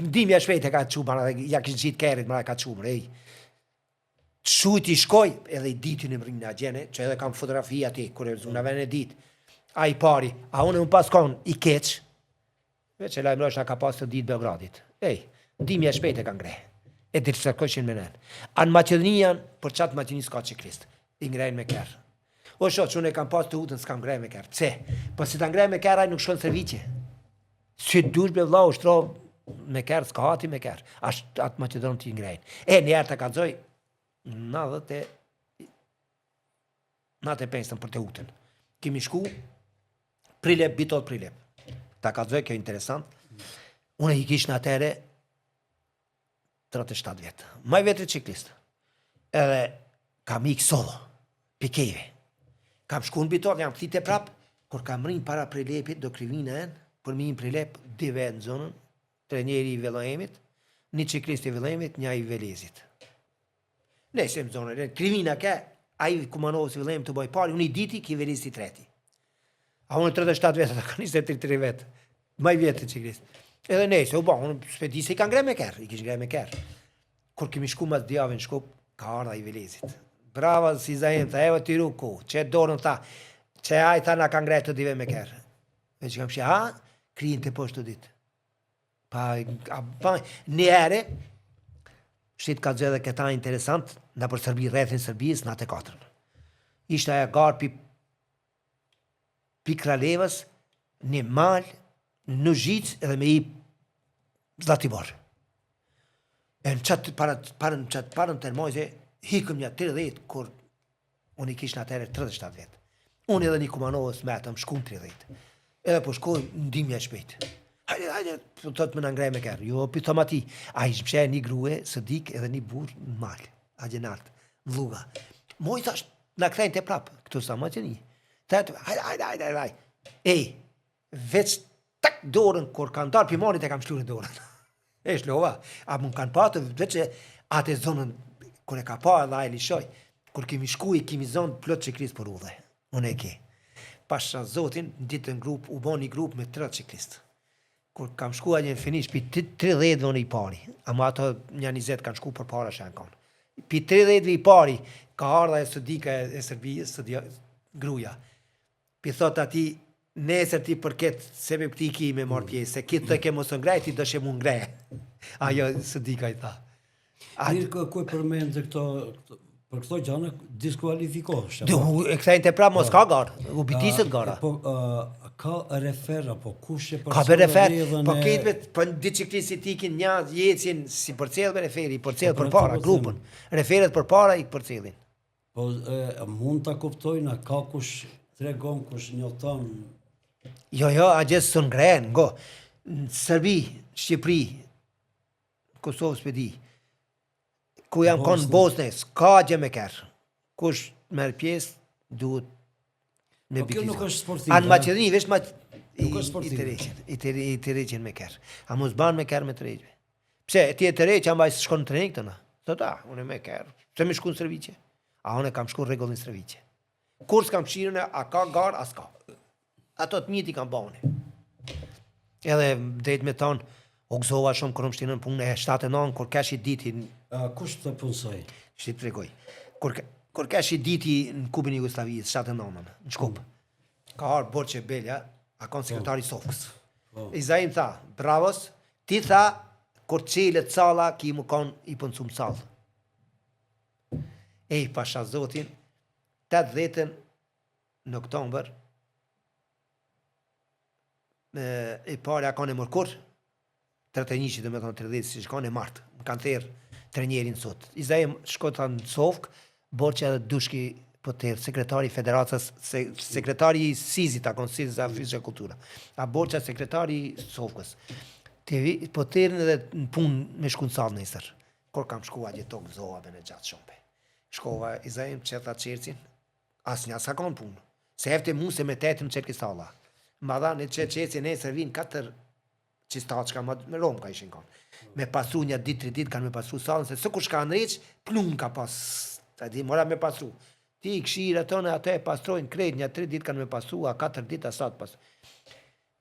Ndihmja e shpejt e ka çu para dhe ja kish gjitë kerrit, mara e ka çu, ej. Shujt i shkoj, edhe i dyti në mërrinë agjene, që edhe kam fotografi aty, kur e zuna vend e ditë. A i pari, a unë unë pas konë i keq, veç e lajmërojsh ka pas të ditë Beogradit. Ej, ndihmja e shpejt e ka ngre. E dirë se këshin me nenë. A në Maqedoni janë, për qatë Maqedoni s'ka ciklist. I ngrejnë me kerr. O sho, që unë e kam pas të utën, s'kam ngrej me kerr. Pse? Po si ta ngrej me kerr, ai nuk shkon stërvitje. Si dush be vlla, ushtro me kerr, s'ka hati me kerr. Ashtë atë Maqedonë t'i ngrejnë. E, një herë të kallzoj, në dhe të 95 për Teutën. Kemi shku, Prilep, Bitol Prilep. Ta kallzoj, kjo interesant. Unë i kish në atëre 37 vjetë. Ma i vjetri ciklist. Edhe kam ik solo, pikeve. Kam shku në Bitol, jam kthi te prap, kur kam rrinë para Prilepit, do krivina e, për mi në Prilep, dy vetë në zonën, trenjeri i Velloemit, një ciklist i Velloemit, një i Velezit. Nëse më zonë, krivina ke, ai Kumanovës i Velloemit të bëj pari, unë i diti, ki Velezit i treti. A unë 37 vjetë, ata kanë 23 vjetë. Ma i vjetri ciklist. Edhe nejse, u ba, unë s'pe di se i ka ngre me kerr, i kish ngre me kerr. Kur kemi shku mas dy javë në Shkup, ka ardha i Velezit. Bravo, si Zaim, tha, evo ti ruku, që dorën, tha, që ai tha na ka ngre të dyve me kerr. E që kam shi, ha, kryin të poshtë të ditë. Pa, a, pa, një herë, shit ka gjë edhe këta interesant, në për Serbi, rrethin Serbisë, në atë katrën. Ishte aja garë pi, pi Kralevës, një mal, në Zhicë edhe me i Zlatibor. E në qatë para, para, në qatë parën termojze, hikëm një 30, kur Unë i kish në atëherë 37 vjet. Unë edhe një Kumanovës metëm shkum 30. Edhe po shkojmë ndihmja e shpejt. Hajde, hajde, po thot më na ngrej me kerr. Jo, pi thom ati. A ish msheh një grue, sëdik edhe një burr në mal. Atje nalt, në lluga. Moj thash, na kthejnë te prap. Këtu sa më qeni. Tha, hajde, hajde, hajde, hajde. Ej, veç tak. Krejt dorën, kur kanë dalë pi malit e kam shlu në dorën. E shlova. A më kanë pa të veç e atë zonën, kur e ka pa edhe ai lishoj, kur kemi shku i kemi zonë plot çiklist për udhe. Unë e ke. Pasha zotin, në ditën grup, u bo një grup me 30 çiklist. Kur kam shku atje në finish, pi 30 unë i pari, ama ato një 20 kanë shku për para që janë konë. Pi 30 i pari, ka ardha e Sëdika e, e Serbijës, Sëdija, gruja. Pi thot ati, nesër ti për këtë sebeb këti ki me marrë pjesë, se këtë të ke mos të ngrej, ti dëshe mu ngrej. Ajo Sëdika i tha. A, Mirë, ku, ku e përmendë këto, këto, për këto gjana diskualifikohesh. Dhe u e kthejnë te prapë mos ka garë, u bitiset gara. Po, a, ka refer apo kush e Ka be refer, po këtë be, po në ditë çiklisti tikin një jecin si përcjell be referi, i përcjell Po, për para po, grupën. Referet për para i përcjellin. Po, e, mund ta kuptojnë, a ka kush tregon, kush njofton. Jo, jo, a gjithë s'u ngren, ngo. Në Serbi, Shqipëri, Kosovë s'pe di. Ku jam konë në Bosne, s'ka gjë me kerr. Kush merr pjesë, duhet me Po kjo nuk është sportive. A në Maqedoni, veç ma... Nuk është sportive. I tërheqin, i tërheqin, i tërheqin me kerr. A mos ban me kerr me tërheqje. Pse, ti e tërheq, ama shkon në trening të na. Thot, a, unë me kerr. Pse me shku në stërvitje? A unë kam shku rregull në stërvitje. Kur s'kam kshirën, a ka garë, a s'ka. Ato të njëjtë i kam ba unë. Edhe drejt me thonë, u gëzova shumë kur më shtinë në punë e 79, kur kesh i diti... A, kush të punësoi? Shti të tregoj. Kur, kur kesh i diti në Kupin e Jugosllavisë, 79, në Shkup. Mm. Ka ardhë Borçe Belja, a konë sekretari i Sofkës. Po. Izaim tha, bravos, ti tha, kur çelet salla, ki mu konë i punësum sallë. Ej, pasha zotin, 80 në oktober, me, e pari a kanë e mërkur, 31 do me thonë 30, si shkon e martë, më kanë thirrë trenjerin sot. Izaim shko tha në Sofk, Borçe edhe Dushki po të sekretari i federatës, se, sekretari i Sizit, a konë Siz za Fizika Kultura. A Borça sekretari i Sofkës. Te, po thirrin edhe në punë me shku në sallë nesër. Kur kam shku atje u gëzova be në gjatë shumë be. Shkova Izaim qetha çelësin, asnjë s'ka kanë punë. Se efte mu se me tetën çelke salla. Ma dha në qe çelësin nesër vin katër çistaçka ma me rom ka ishin kanë. Me pasu një ditë, tri ditë kanë me pasu sallën, se sëkush ka ndreq, plum ka pas, a di, mora me pasu. Ti i kshir ato në atë e pastrojnë krejt, një tri ditë kanë me pasu, a katër ditë, a sa të pasu.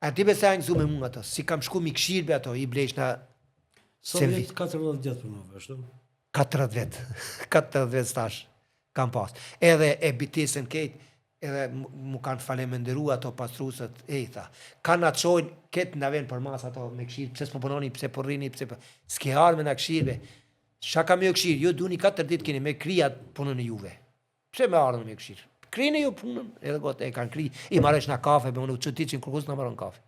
A di be sa janë gëzu me mu ato, si kam shku mi kshir be ato, i blejsh na... Sa vjet, 40 vjet punove, ashtu? 40 vjet, 40 vjet stash, kam pas. Edhe e bitisën kejt, edhe mu kanë falemenderu ato pastrusët, e i tha. Ka na qojnë, këtë na ven për mas ato me kshir, pse s'po punoni, pse po rrini, pse po... S'ke ardhë me na kshir be. Sha kam jo kshir, ju duni 4 ditë keni me kryat punën e juve. Pse me ardhë me kshir? Kryni ju punën, edhe gotë e kanë kry, i marrësh na kafe, me unë u çuditqin kur kus na marrën kafe.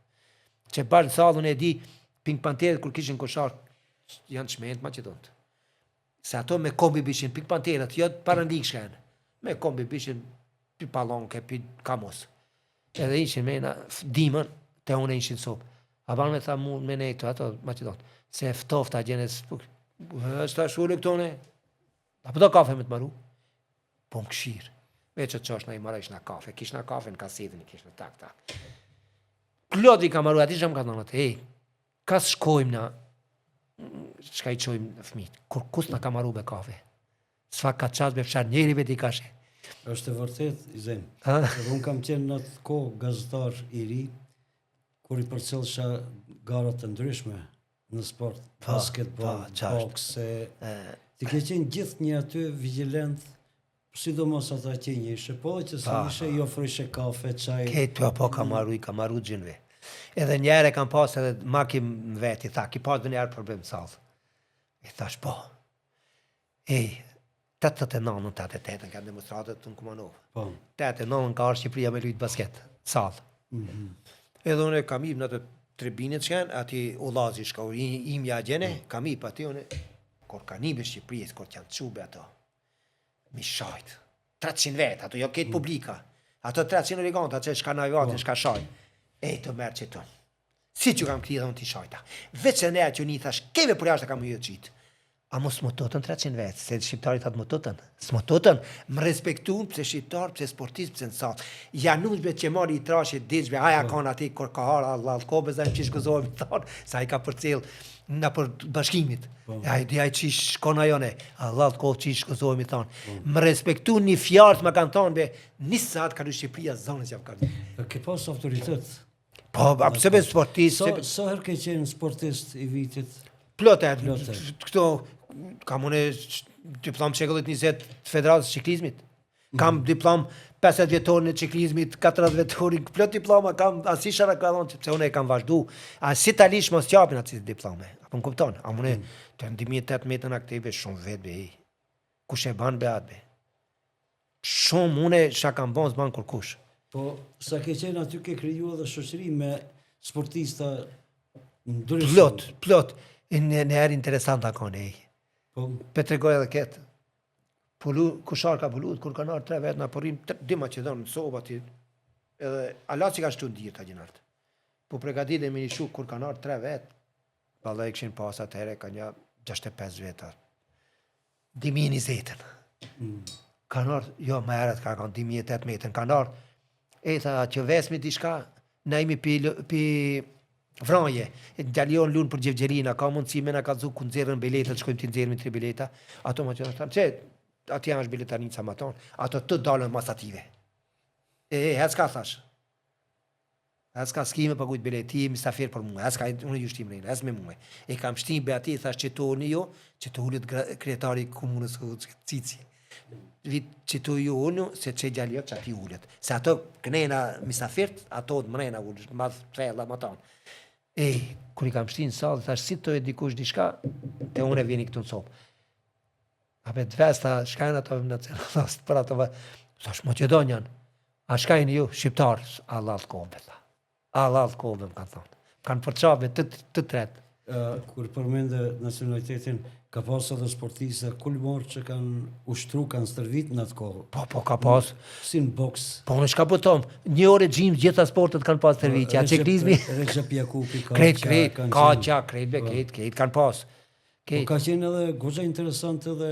Që bar në sallën e di, Pink Pantheret kur kishin koshar, janë çmend maqedont. Se ato me kombi bishin Pink Pantheret, jo parandikë shkanë. Me kombi bishin pi pallonke, pi kamos. Edhe ishin me na dimën, te unë ishin sopë. A ban me tha mu me ne këto, ato maqedont. Se ftofta gjenes, është ta shule këto ne. A po do kafe me të maru? Po më këshirë. Veç e qosh na i marajsh na kafe. Kish na kafe në kasetën, kish në tak, tak. Plot i ka maru, aty që më ka thonë atë, ej, ka shkojmë na, çka i qojmë fëmijët, kur kus na ka maru be kafe. S'fa ka qas be fshar njeri be ti kashe. Është e vërtet, Izaim. Edhe unë kam qenë në atë kohë gazetar i ri, kur i përcjellsha garat të ndryshme në sport, Po, basketbol, po, qartë. bokse. Ti ke qenë gjithnjë aty vigjilent, sidomos ata që i njihshe, po edhe që s'i njihshe, i ofrojshe kafe, çaj. Ketë po, po, ka maru, i ka maru gjinve. Edhe njerë e kam pas edhe maki më veti, tha, ki pas dhe njerë problem në sallë. I thash, po. Ej, 89-ën, 88-ën, kanë demonstratet në Kumanovë. Po. 89-ën ka ardhë Shqipëria me lujt basket, sallë. Mm -hmm. Edhe unë kam ip në atë tribinet që janë, ati Ullazi shka, i, imja gjene, mm. kam ip aty unë, kur ka një Shqipërisë, kur janë çube ato, mi shajt, 300 vetë, ato jo ketë mm. publika, ato 300 origanta, që shka në po. shka shajt, e të merë që të. Si që kam këti dhe unë t'i shajta. Veç e nea që një thash, keve për jashtë kam ju qitë. Amo s'më tutën 300 vetë, se shqiptari thotë më tutën. S'më tutën, më respektun, pse shqiptar, pse sportist, pse në sallë. Ja nus be Qemali i Trashit, diç be, aja po. kanë aty, kur ka harë, Allah, ko be zajmë qysh gëzohemi, thonë, se ai ka përcjell në për bashkimit. Po. Ai di ai qysh shkon ajo ne, Allah, ko qysh gëzohemi, thonë. Po. Më respektun një fjalë, më kanë thonë, be, një saat ka në Shqipëria, zonës jam kanë. Ke pas autoritet? Po, a pse be sportist? Sa, sa herë ke qenë sportist i vitit? Plot e, këto, kam unë diplomë shekullit 20 të federatës çiklizmit. Kam mm. diplomë 50 vjetorin e çiklizmit, 40 vjetorin, plot diploma kam, as isha ka thonë, sepse unë e kam vazhdu. A si ta lish mos japin atë diplome. Apo më kupton? A unë mm. të në 2018 aktive shumë vetë be. Kush e ban be atë be? Shumë une çka kam bon s'ban kurkush. Po, sa ke qenë aty ke kriju edhe shoqëri me sportista ndryshëm. Plot, plot. Një, një herë interesant a konë, ej. Po. Pe tregoj edhe ketë. Pulu, kosharka po luhet, kur kanë ardhë tre vetë, na po rrim, tre, dy maqedonë në sobë aty, edhe ala që kanë shtu në dirë ta gjenartë. Po pregaditemi me nishu, kur kanë ardhë tre vetë, valla i kishin pas atëherë, ka një 65 veta. 2020-ën. Mm. Kanë ardhë, jo, më herët ka kanë 2018-ën, kanë ardhë, e tha që vesmi diçka, na jemi pi, pi Vranje, djali jonë lun për Gjevgjelinë, ka mundësi me na kallzu ku nxjerrën biletat, shkojmë t'i nxjerrim tri bileta, ato më që thanë, që atje është biletanica më tonë, ato të dalën mas ative. E, e, hec ka thash. Hec ka s'ki me pagujt biletë, ti je misafir për mua, hec ka unë ju shtim rejnë, hec me mua. E kam shti be ati, thash që të unë jo, që të ulet kryetari i komunës Cici. Vit që të ju unë, se që djali jo që ati ulet. Se ato kënena misafirt, ato të mrena ulet, ma të ma tonë. E, kur i kam shti në sallë, thash si të e dikush diçka, te unë e vini këtu në sobë. A be të vesta, shka janë ato nacionalist për ato, thash Maqedon janë. A shka jeni ju, shqiptar, Allah të kombe, tha. Allah të kombe, më kanë thonë. Më kanë përqaf me të, të tretë. Uh, kur përmende nacionalitetin, ka pas edhe sportista kulmor që kanë ushtru, kanë stërvit në atë kohë. Po, po, ka pas. Si në boks. Po, unë shka po thom, një orë e gjysmë gjitha sportet kanë pas stërvitje, a çiklizmi... Rexhep Jakupi, ka krejt, krejt, ka qa, krejt, be, po. krejt, krejt, kanë pas. Po ka qenë edhe goxha interesant edhe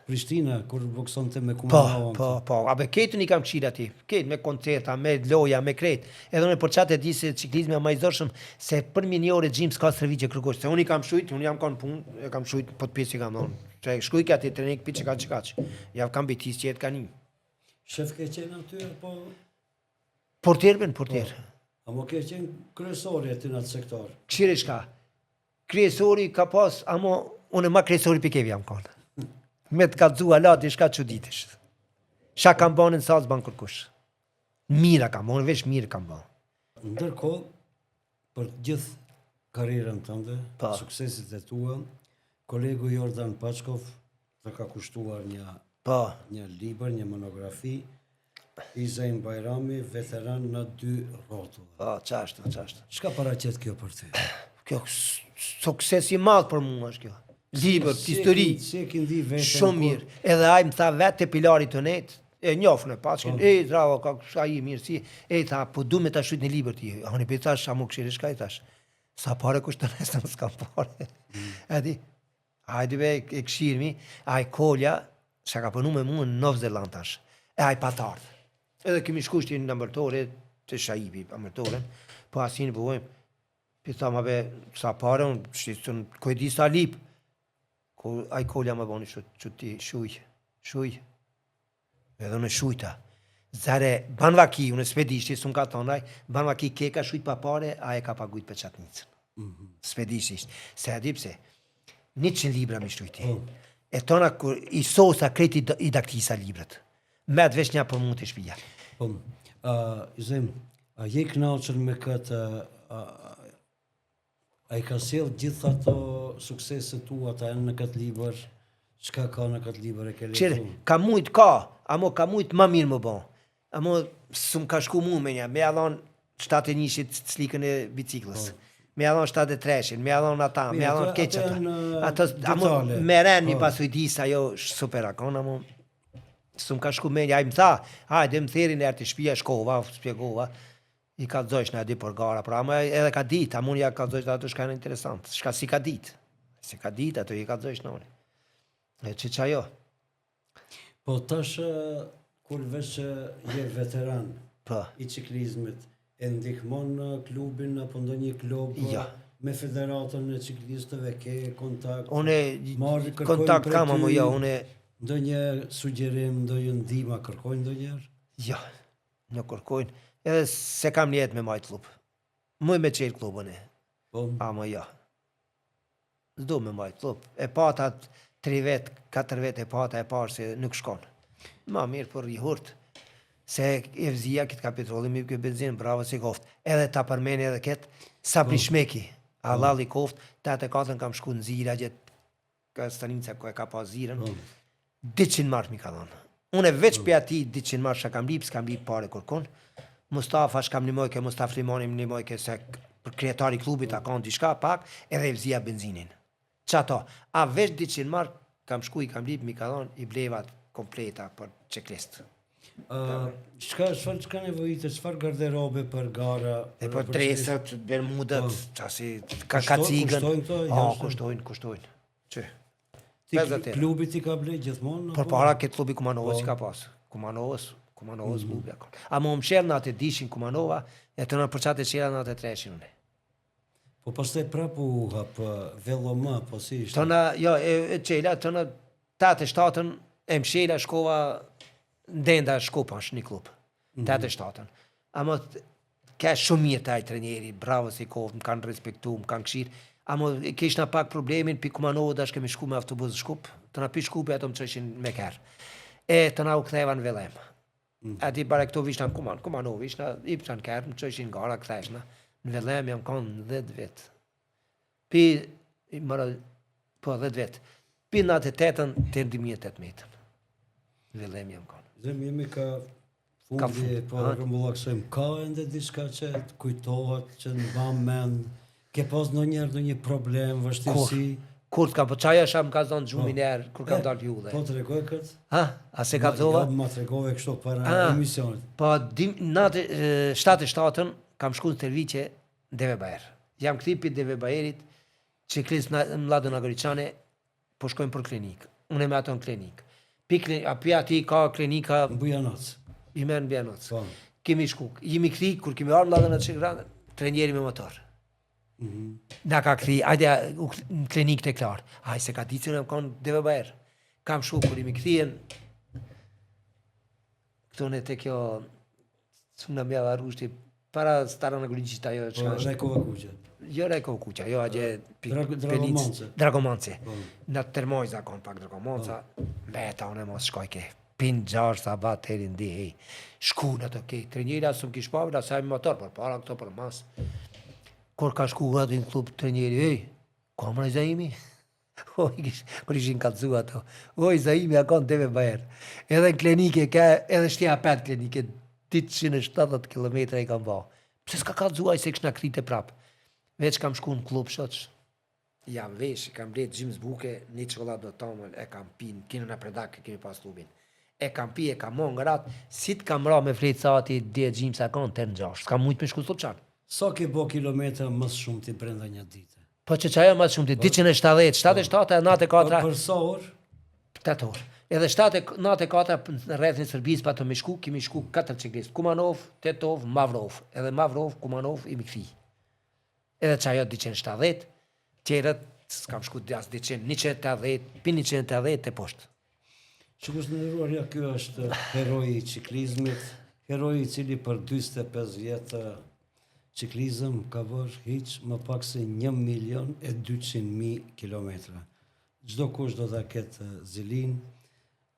Prishtina kur boksonte me Kumanovën. Po, po, po, a be krejt unë i kam kqyr aty, krejt me koncerta, me loja, me krejt. Edhe unë për qatë e di se çiklizmi a ma i zorshëm, se për mi një orë e gjysmë s'ka stërvitje kërkush. Se unë i kam shkrujt, unë jam kanë punë, e kam shkrujt, po të pjesë i kam thonë. Se shkruj ka ti trening, pi që ka që ka që. Ja kam bitis që jetë ka një. Shef ke qenë aty apo? Portier ben, portier. Po. Amo ke qenë kryesori aty në atë sektor? Kqyre shka, Kryesori ka pas, amo, unë ma kryesori pi kevi jam konë. Me të kallzu ala diçka çuditesh. Çka kam banë në sallë s'ban kërkush. Mira kam, unë veç mirë kam banë. Ndërkohë, për gjithë karrierën tënde, pa. Po. suksesit e tua, kolegu Jordan Paçkov të ka kushtuar një po. një libër, një monografi, Izaim Bajrami, veteran në dy rrotulla. Po, qashtu, qashtu. Çka paraqet kjo për ty? Kjo sukses i madh për mua është kjo. Libër, si, histori. Si e ke ndi veten? Shumë mirë. Edhe ai më tha vetë te Pilari të net, e njoh në Paçkin, po. e zdravo, ka sa i mirë si, e tha, po du me ta shkrujt një libër ti. Unë i thash, a mu këshire shka i thash. Sa pare kushton se unë s'kam pare. Mm. Edi, Hajde be e këshirmi, ai Kolja, që ka punu me mu në Novë Zeland tash, e ai pat ardhë. Edhe kemi shku shti në ambëltore, të Shaibi, ambëltoren, po asin po vojmë, pi tha ma be, sa pare, unë, shti, ku e di sa lip, ku ai Kolja më boni shu, shu ti, shuj, shuj, Edhe unë shujta. Zare, ban vaki, unë s'pe di, shti s'më ka thonë ai, ban vaki ke ka shujt pa pare, a e ka pagujt për qatnicën. Mm -hmm. S'pe di shti, se a di pse, 100 libra mi shkrujti. Mm. E tona, kur i sosa krejt i, i daktisa librat. Met veç një për mu te shpia. Po, uh, Izaim, a je knaqur me këtë, uh, A i ka sjell gjithë ato suksese tua ata janë në këtë libër? Çka ka në këtë libër e ke lexuar? Ka mujt ka, amo ka mujt ma mirë më bo. Amo s'm ka shku mu me një, me ja dhon 71-shit slikën e biciklës. Po. Me ja dhon 73-shin, me ja dhon ata, me ja dhon keq ata. Ato amo me ren mi po. pas ujdis ajo super a kon, amo s'm ka shku me një, ai më tha, hajde më theri në te shtëpia shkova, shpjegova. I kallzojsh na di për gara, pra ama edhe ka ditë, a mund ja kallzojsh ato çka janë interesant, çka si ka ditë. S'e ka ditë, ato i ka zojsh noni. E që që ajo? Po tash, kur veç je veteran po. i ciklizmit, e ndihmon klubin apo ndonjë klub jo. me federatën e ciklistëve, ke kontakt? Une Marrë, kërkojnë kontakt prej kam, ty ama jo, une Ndonjë sugjerim, ndonjë ndihmë, kërkojnë ndonjëherë? Jo, nuk kërkojnë. Edhe se kam nijet me majtë klub. Muj me qelë klubën e. Po. Ama jo. S'du me majtë klub. E pata 3 vet, 4 vet e pata e parë se nuk shkon. Ma mirë për rri hurt. Se e vzia këtë ka petrolli, mi këtë benzin, bravo si koft. Edhe ta përmeni edhe këtë, Sabri Po. Shmeki, halal i koft, 84 kam shku në zira, gjetë ka stanica ku e ka pas zirën, Po. 200 mark mi ka dhënë. Unë e veç për ati 200 mark që kam lip, s'kam lip pare kërkun. Mustafa shkam nimojke, Mustafa Limoni më nimojke se për kryetari i klubit a kanë diçka pak, edhe e vzia benzinin. Qato, a veç 200 mark kam shku i kam lip, mi ka dhënë i blevat kompleta për çeklist. Ë, çka çfarë çka nevojitet, çfarë garderobe për gara? E për tresët, bermudat, Po. qasi, ka Kushto- kacigën. kushtojnë këto, A, jashtë? kushtojnë, kushtojnë. Që? Ti 50 euro. klubi ti ka ble gjithmonë? Por apo? para këtë klubi Kumanovës Po. i ka pas. Kumanovës, Kumanovës mm -hmm. klubi akon. Ama më mshelë në atë dishin Kumanova, e të në përqatë e qera në atë treshin unë. Po pastaj prapë u hap ë, Vellom, po si ishte? Tëna, jo, e, e qela, tëna, tatë e shtatën, e mshela shkova, ndenda shkopa është një klub. Mm -hmm. Tatë e shtatën. Ama t- ka shumë mirë të aj treneri, bravo si kohë, më kanë respektu, më kanë këshirë. Ama kishna pak problemin, pi Kumanovë dash kemi shku me autobus në Shkup, të na pi Shkupi ato më çojshin me kerr. E të na u ktheva në Vellem. Mm. Ati bare këto vishna në Kuman, Kumanovë vishna, i pësha në kerr, më çojshin gara, ktheheshna. Në Vellem jam kanë 10 vjet. Pi, i mëra, po 10 vjet. Pi në atë tetën, të 2018. Në Vellem jam kanë. Zem jemi ka fundi, Ka fund, po ha? rrumbullaksojmë. Ka ende diçka që të kujtohet, që të mban mend? Ke pas ndonjëherë ndonjë problem, vështirësi? Kur të kam, po qaja sham ka zonë gjumin erë, kur kam E, dalë juve. Po tregoj këtë? Ha? A se ka zova? Jo, ma tregove kështu para Ah. emisionit. Po, dim, natë, e, 77-ën, kam shku në stërvitje në Deve Bajer. Jam kthi pi Deve Bajerit, ciklist në Mladën Agoriçane, po shkojmë për klinikë. Unë e me ato në klinikë. Pi, klin, a pi ati ka klinika Në Bujanoc. i merr në Bujanoc. Po. Kemi shku, jemi kthi, kur kemi ardhur në Mladën Agoriçane, trenieri me motor. Mhm. Na ka kthi, ajde u kthy në klinikë të klarë. Aj, se ka ditë që jam konë Deve Bajer. Kam shku kur jemi kthien, këtu në te kjo, së më java rushti, para Starana Guriqit ajo Po, çka është. Rajkova Kuqe. Jo Rajko Kuqa, jo atje pi- Drag- Pelic, Dragomance. Dragomance. Po. Në termoj zakon pak Dragomanca, mbeta unë mos shkoj ke. Pin gjashtë sabat deri në di, hej. Shku në ato ke. Trenjera s'm kish pa, la sa motor për para këto për mas. Kur ka shku aty në klub trenjeri, ej, ku më Zaimi? O, i kish, kur ishin kallzu ato. Oj, Zaimi a kanë deve bajer. Edhe në klinike ka, edhe shtia pet klinike, 870 km i kam ba. Pse s'ka kallzu ai se kishna krite prap? Veç kam shku në klub shoq. Jam vesh, kam blet gjymës buke, një çokoladë do tamël, e kam pi, në kinën e predak e kemi pas klubin. E kam pi, e kam hongër atë, si të kam ra me flet sati, dhe gjymës a kanë, tërë në gjashtë. S'kam mujtë me shku Slupçan. Sa ke bo kilometra më së shumti brenda një dite? Po që qajo më shumë, 270, 77 e 94, Për, për sa orë? 8 orë. Edhe 7 94 në rrethin e Serbisë pa të me shku, kemi shku katër çiklist. Kumanov, Tetov, Mavrov. Edhe Mavrov, Kumanov i mi kthi. Edhe qajo 270, tjerët s'kam shku as 200, 180, pi 180 te poshtë. Shikues të nderuar, ja ky është heroi i ciklizmit, heroi i cili për 45 vjet ciklizëm ka bërë hiç më pak se 1 milion e 200 mijë kilometra. Çdo kush do ta ketë zilin,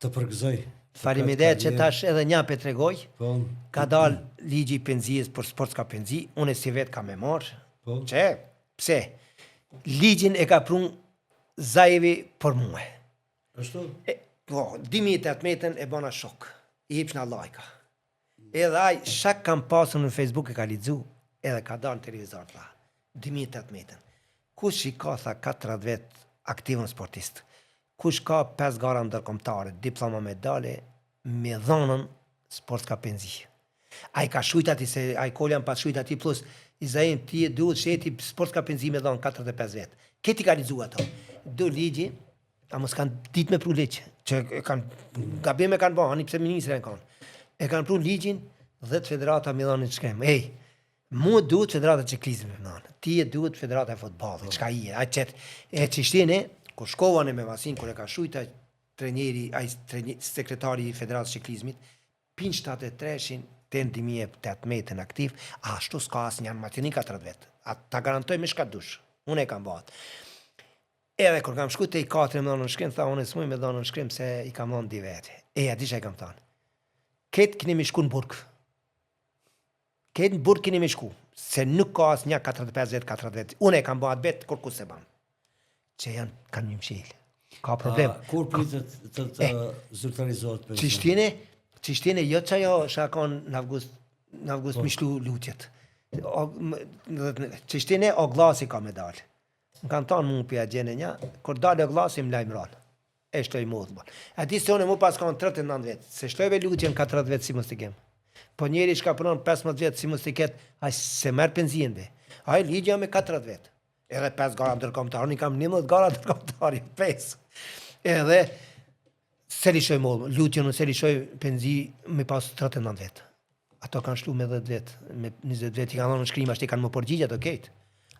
të përgëzoj. për Faleminderit këtë që karrierë. tash edhe një pe tregoj. Po, Ka dal ligji i penzijës për sport s'ka penzi, unë si vet kam e marr. Po. Që? Pse? Ligjin e ka prun Zaevi për mua. ashtu? E, po, 2018-ën e bëna shok. I hipshna lajka. Edhe ai shak kam pasur në Facebook e ka lexu, edhe ka dalë në televizor tha. 2018-ën. Kush i ka tha 40 vjet aktivën sportist? Kush ka 5 gara ndërkombëtare, diploma medale, me dhonën sport ka penzi. Ai ka shujt ati se ai kolja më pas shujt ati plus i zaim ti e duhet sheti sport ka penzi me dhon 45 vjet. Keti ka lexu ato. do ligji, a mos kanë ditë me pru ligj, që e kanë, gabim e kanë ba, ani pse ministri e kanë. E kanë pru ligjin, 10 federata mi dhanë nënshkrim. Ej, Mua duhet federata e çiklizmit me dhanë. Ti e duhet federata e futbollit, çka i e, ai qet. E çishtini, kur shkova në me vasin, kur e ka shujt ai trajneri, ai trajneri, sekretari i federatës së çiklizmit, pin 73-shin te në 2018 aktiv, a ashtu s'ka asnjë në Maqedoni ka 30 vjet. A ta garantoj me çka dush. Unë e kam ba. Edhe kur kam shku te i katri me dhënë nënshkrim, tha unë s'muj me dhënë nënshkrim se i kam dhënë dy vete. E ja di çka i kam thënë. Këtë keni me shku në burg. Këtë në burg keni me shku, se nuk ka asnjë 45 vjet, 40 vjet. Unë e kam ba atë bet, kurkush s'e ban. Që janë, kanë një mshilë. Ka problem. A, kur pritet të, të eh, zyrtarizohet pensioni? Çishtine, çishtine, jo që ajo shakon në avgust, në avgust po. mi shlu lutjet. O, çishtine, oglasi ka me dalë. Më kanë thonë mu pja gjene një, kur dalë oglasi më lajmëron. E shloj mollë. A di se unë mu pas kanë 39 vjet, se shloj lutjen ka 30 vjet si mos t'i kem. Po njeri që ka punon 15 vjet si mos t'i ket, ai se merr penzion be. Ai ligja me 40 vjet. Edhe 5 gara ndërkombëtare, unë kam 11 gara ndërkombëtare, 5. Edhe se lishoj mollë, lutjen unë se lishoj penzi me pas 39 vjet. Ato kanë shlu me 10 vjet, me 20 vjet, i kanë dhënë shkrim, ashtu i kanë më përgjigjet, ato kejt.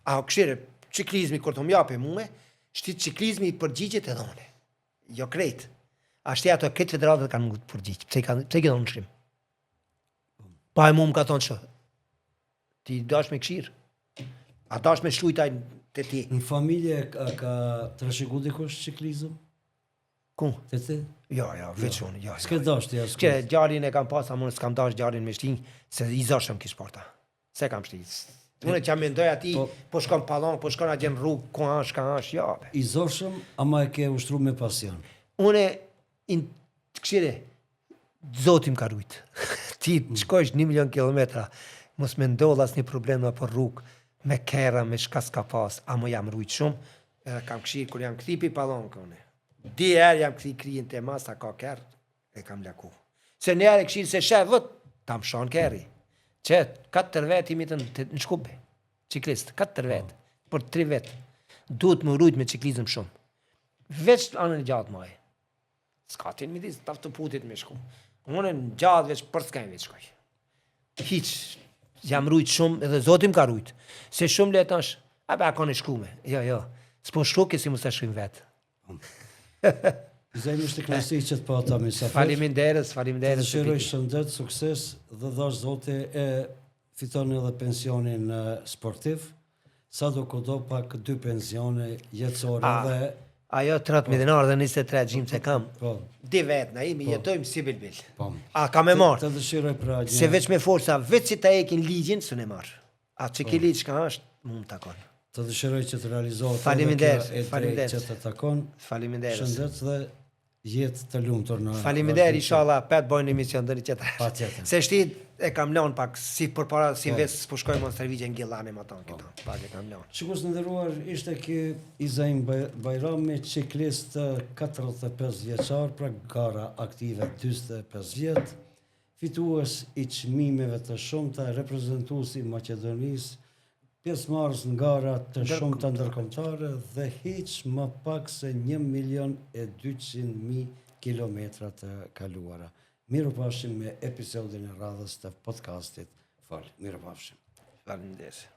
A këshire, çiklizmi kur të më japi mua, shti çiklizmi i përgjigjet edhe unë. Jo krejt. Ashtu ato krejt federatat kanë më përgjigj. Pse kanë pse i dhënë shkrim? Pa e mu më ka thonë që ti dash me këshir. A dash me shlujt ai te ti? Në familje ka, ka trashëgu dikush çiklizëm? Ku? Te ti? Jo, jo, veç unë, jo. S'ke dash ti as. Që djalin e kam pas, ama unë s'kam dash djalin me shti, se i zashëm kish porta. Se kam shti. Unë që mendoj ati, po, po shkon pallon, po shkon atje në rrugë, ku është, ka është, jo. I zorshëm, ama e ke ushtru me pasion. Unë in këshire, Zoti më ka rujt. Ti të shkojsh një milion kilometra, mos me ndodh asnjë problem nëpër rrugë, me kerra, me shka s'ka pas, ama jam rujt shumë, edhe kam këshirë kur jam kthy pi Pallonke unë. Dy herë jam kthy kryen te masa ka kerr, e kam laku. Se një herë e këshirë se sheh vët, ta më shon kerri. Që, katër vetë i mitën në Shkup, çiklist, katër vetë, po. për tri vetë. Duhet me rujt me çiklizëm shumë. Veç anën e gjatë maj. S'ka ti në midis të të putit me shku. Unë në gjatë veç për s'kajnë veç shkoj. Hiq, jam rujt shumë edhe Zoti më ka rujt. Se shumë letë është, a pa a konë shkume. Jo, jo, s'po shkruke si mos ta shkrim vetë. Zajmi ishte kënaqësi që të pata mysafir. Faleminderit, faleminderit. Të dëshiroj shëndet, sukses dhe dhashtë Zoti e fiton edhe pensionin sportiv. Sado kudo pak dy pensione jetësore dhe Ajo 30 mijë dinar dhe 23 gjim se kam. Po. Di vet, na jemi po. jetojmë si bilbil. Po. A ka me marr? Të dëshiroj pra një. Se veç me forca, veç si ta hekin ligjin, s'un e marr. A që ki po. ligj ka është, mu më takon. Të dëshiroj që të realizohet Faleminderit, faleminderit. Që të takon. Faleminderit. Shëndet dhe jetë të lumtur në Faleminderit, inshallah, pet bojnë emision ndonjë tjetër. Patjetër. Se shti e kam lënë pak si përpara si po. ves s'po shkoj më në stërvitje në Gjilane më tonë këto. Po. Pak e kam lënë. Shikues të nderuar, ishte ky Izaim Bajrami, çiklist 45 vjeçar, pra gara aktive 45 vjet. Fitues i çmimeve të shumta, reprezentues i Maqedonisë, pjesëmarrës në gara të shumta ndërkombëtare dhe hiç më pak se 1.200.000 kilometra të kaluara. Mirupafshim me episodin e radhës të podcastit Fol. Mirupafshim. Faleminderit.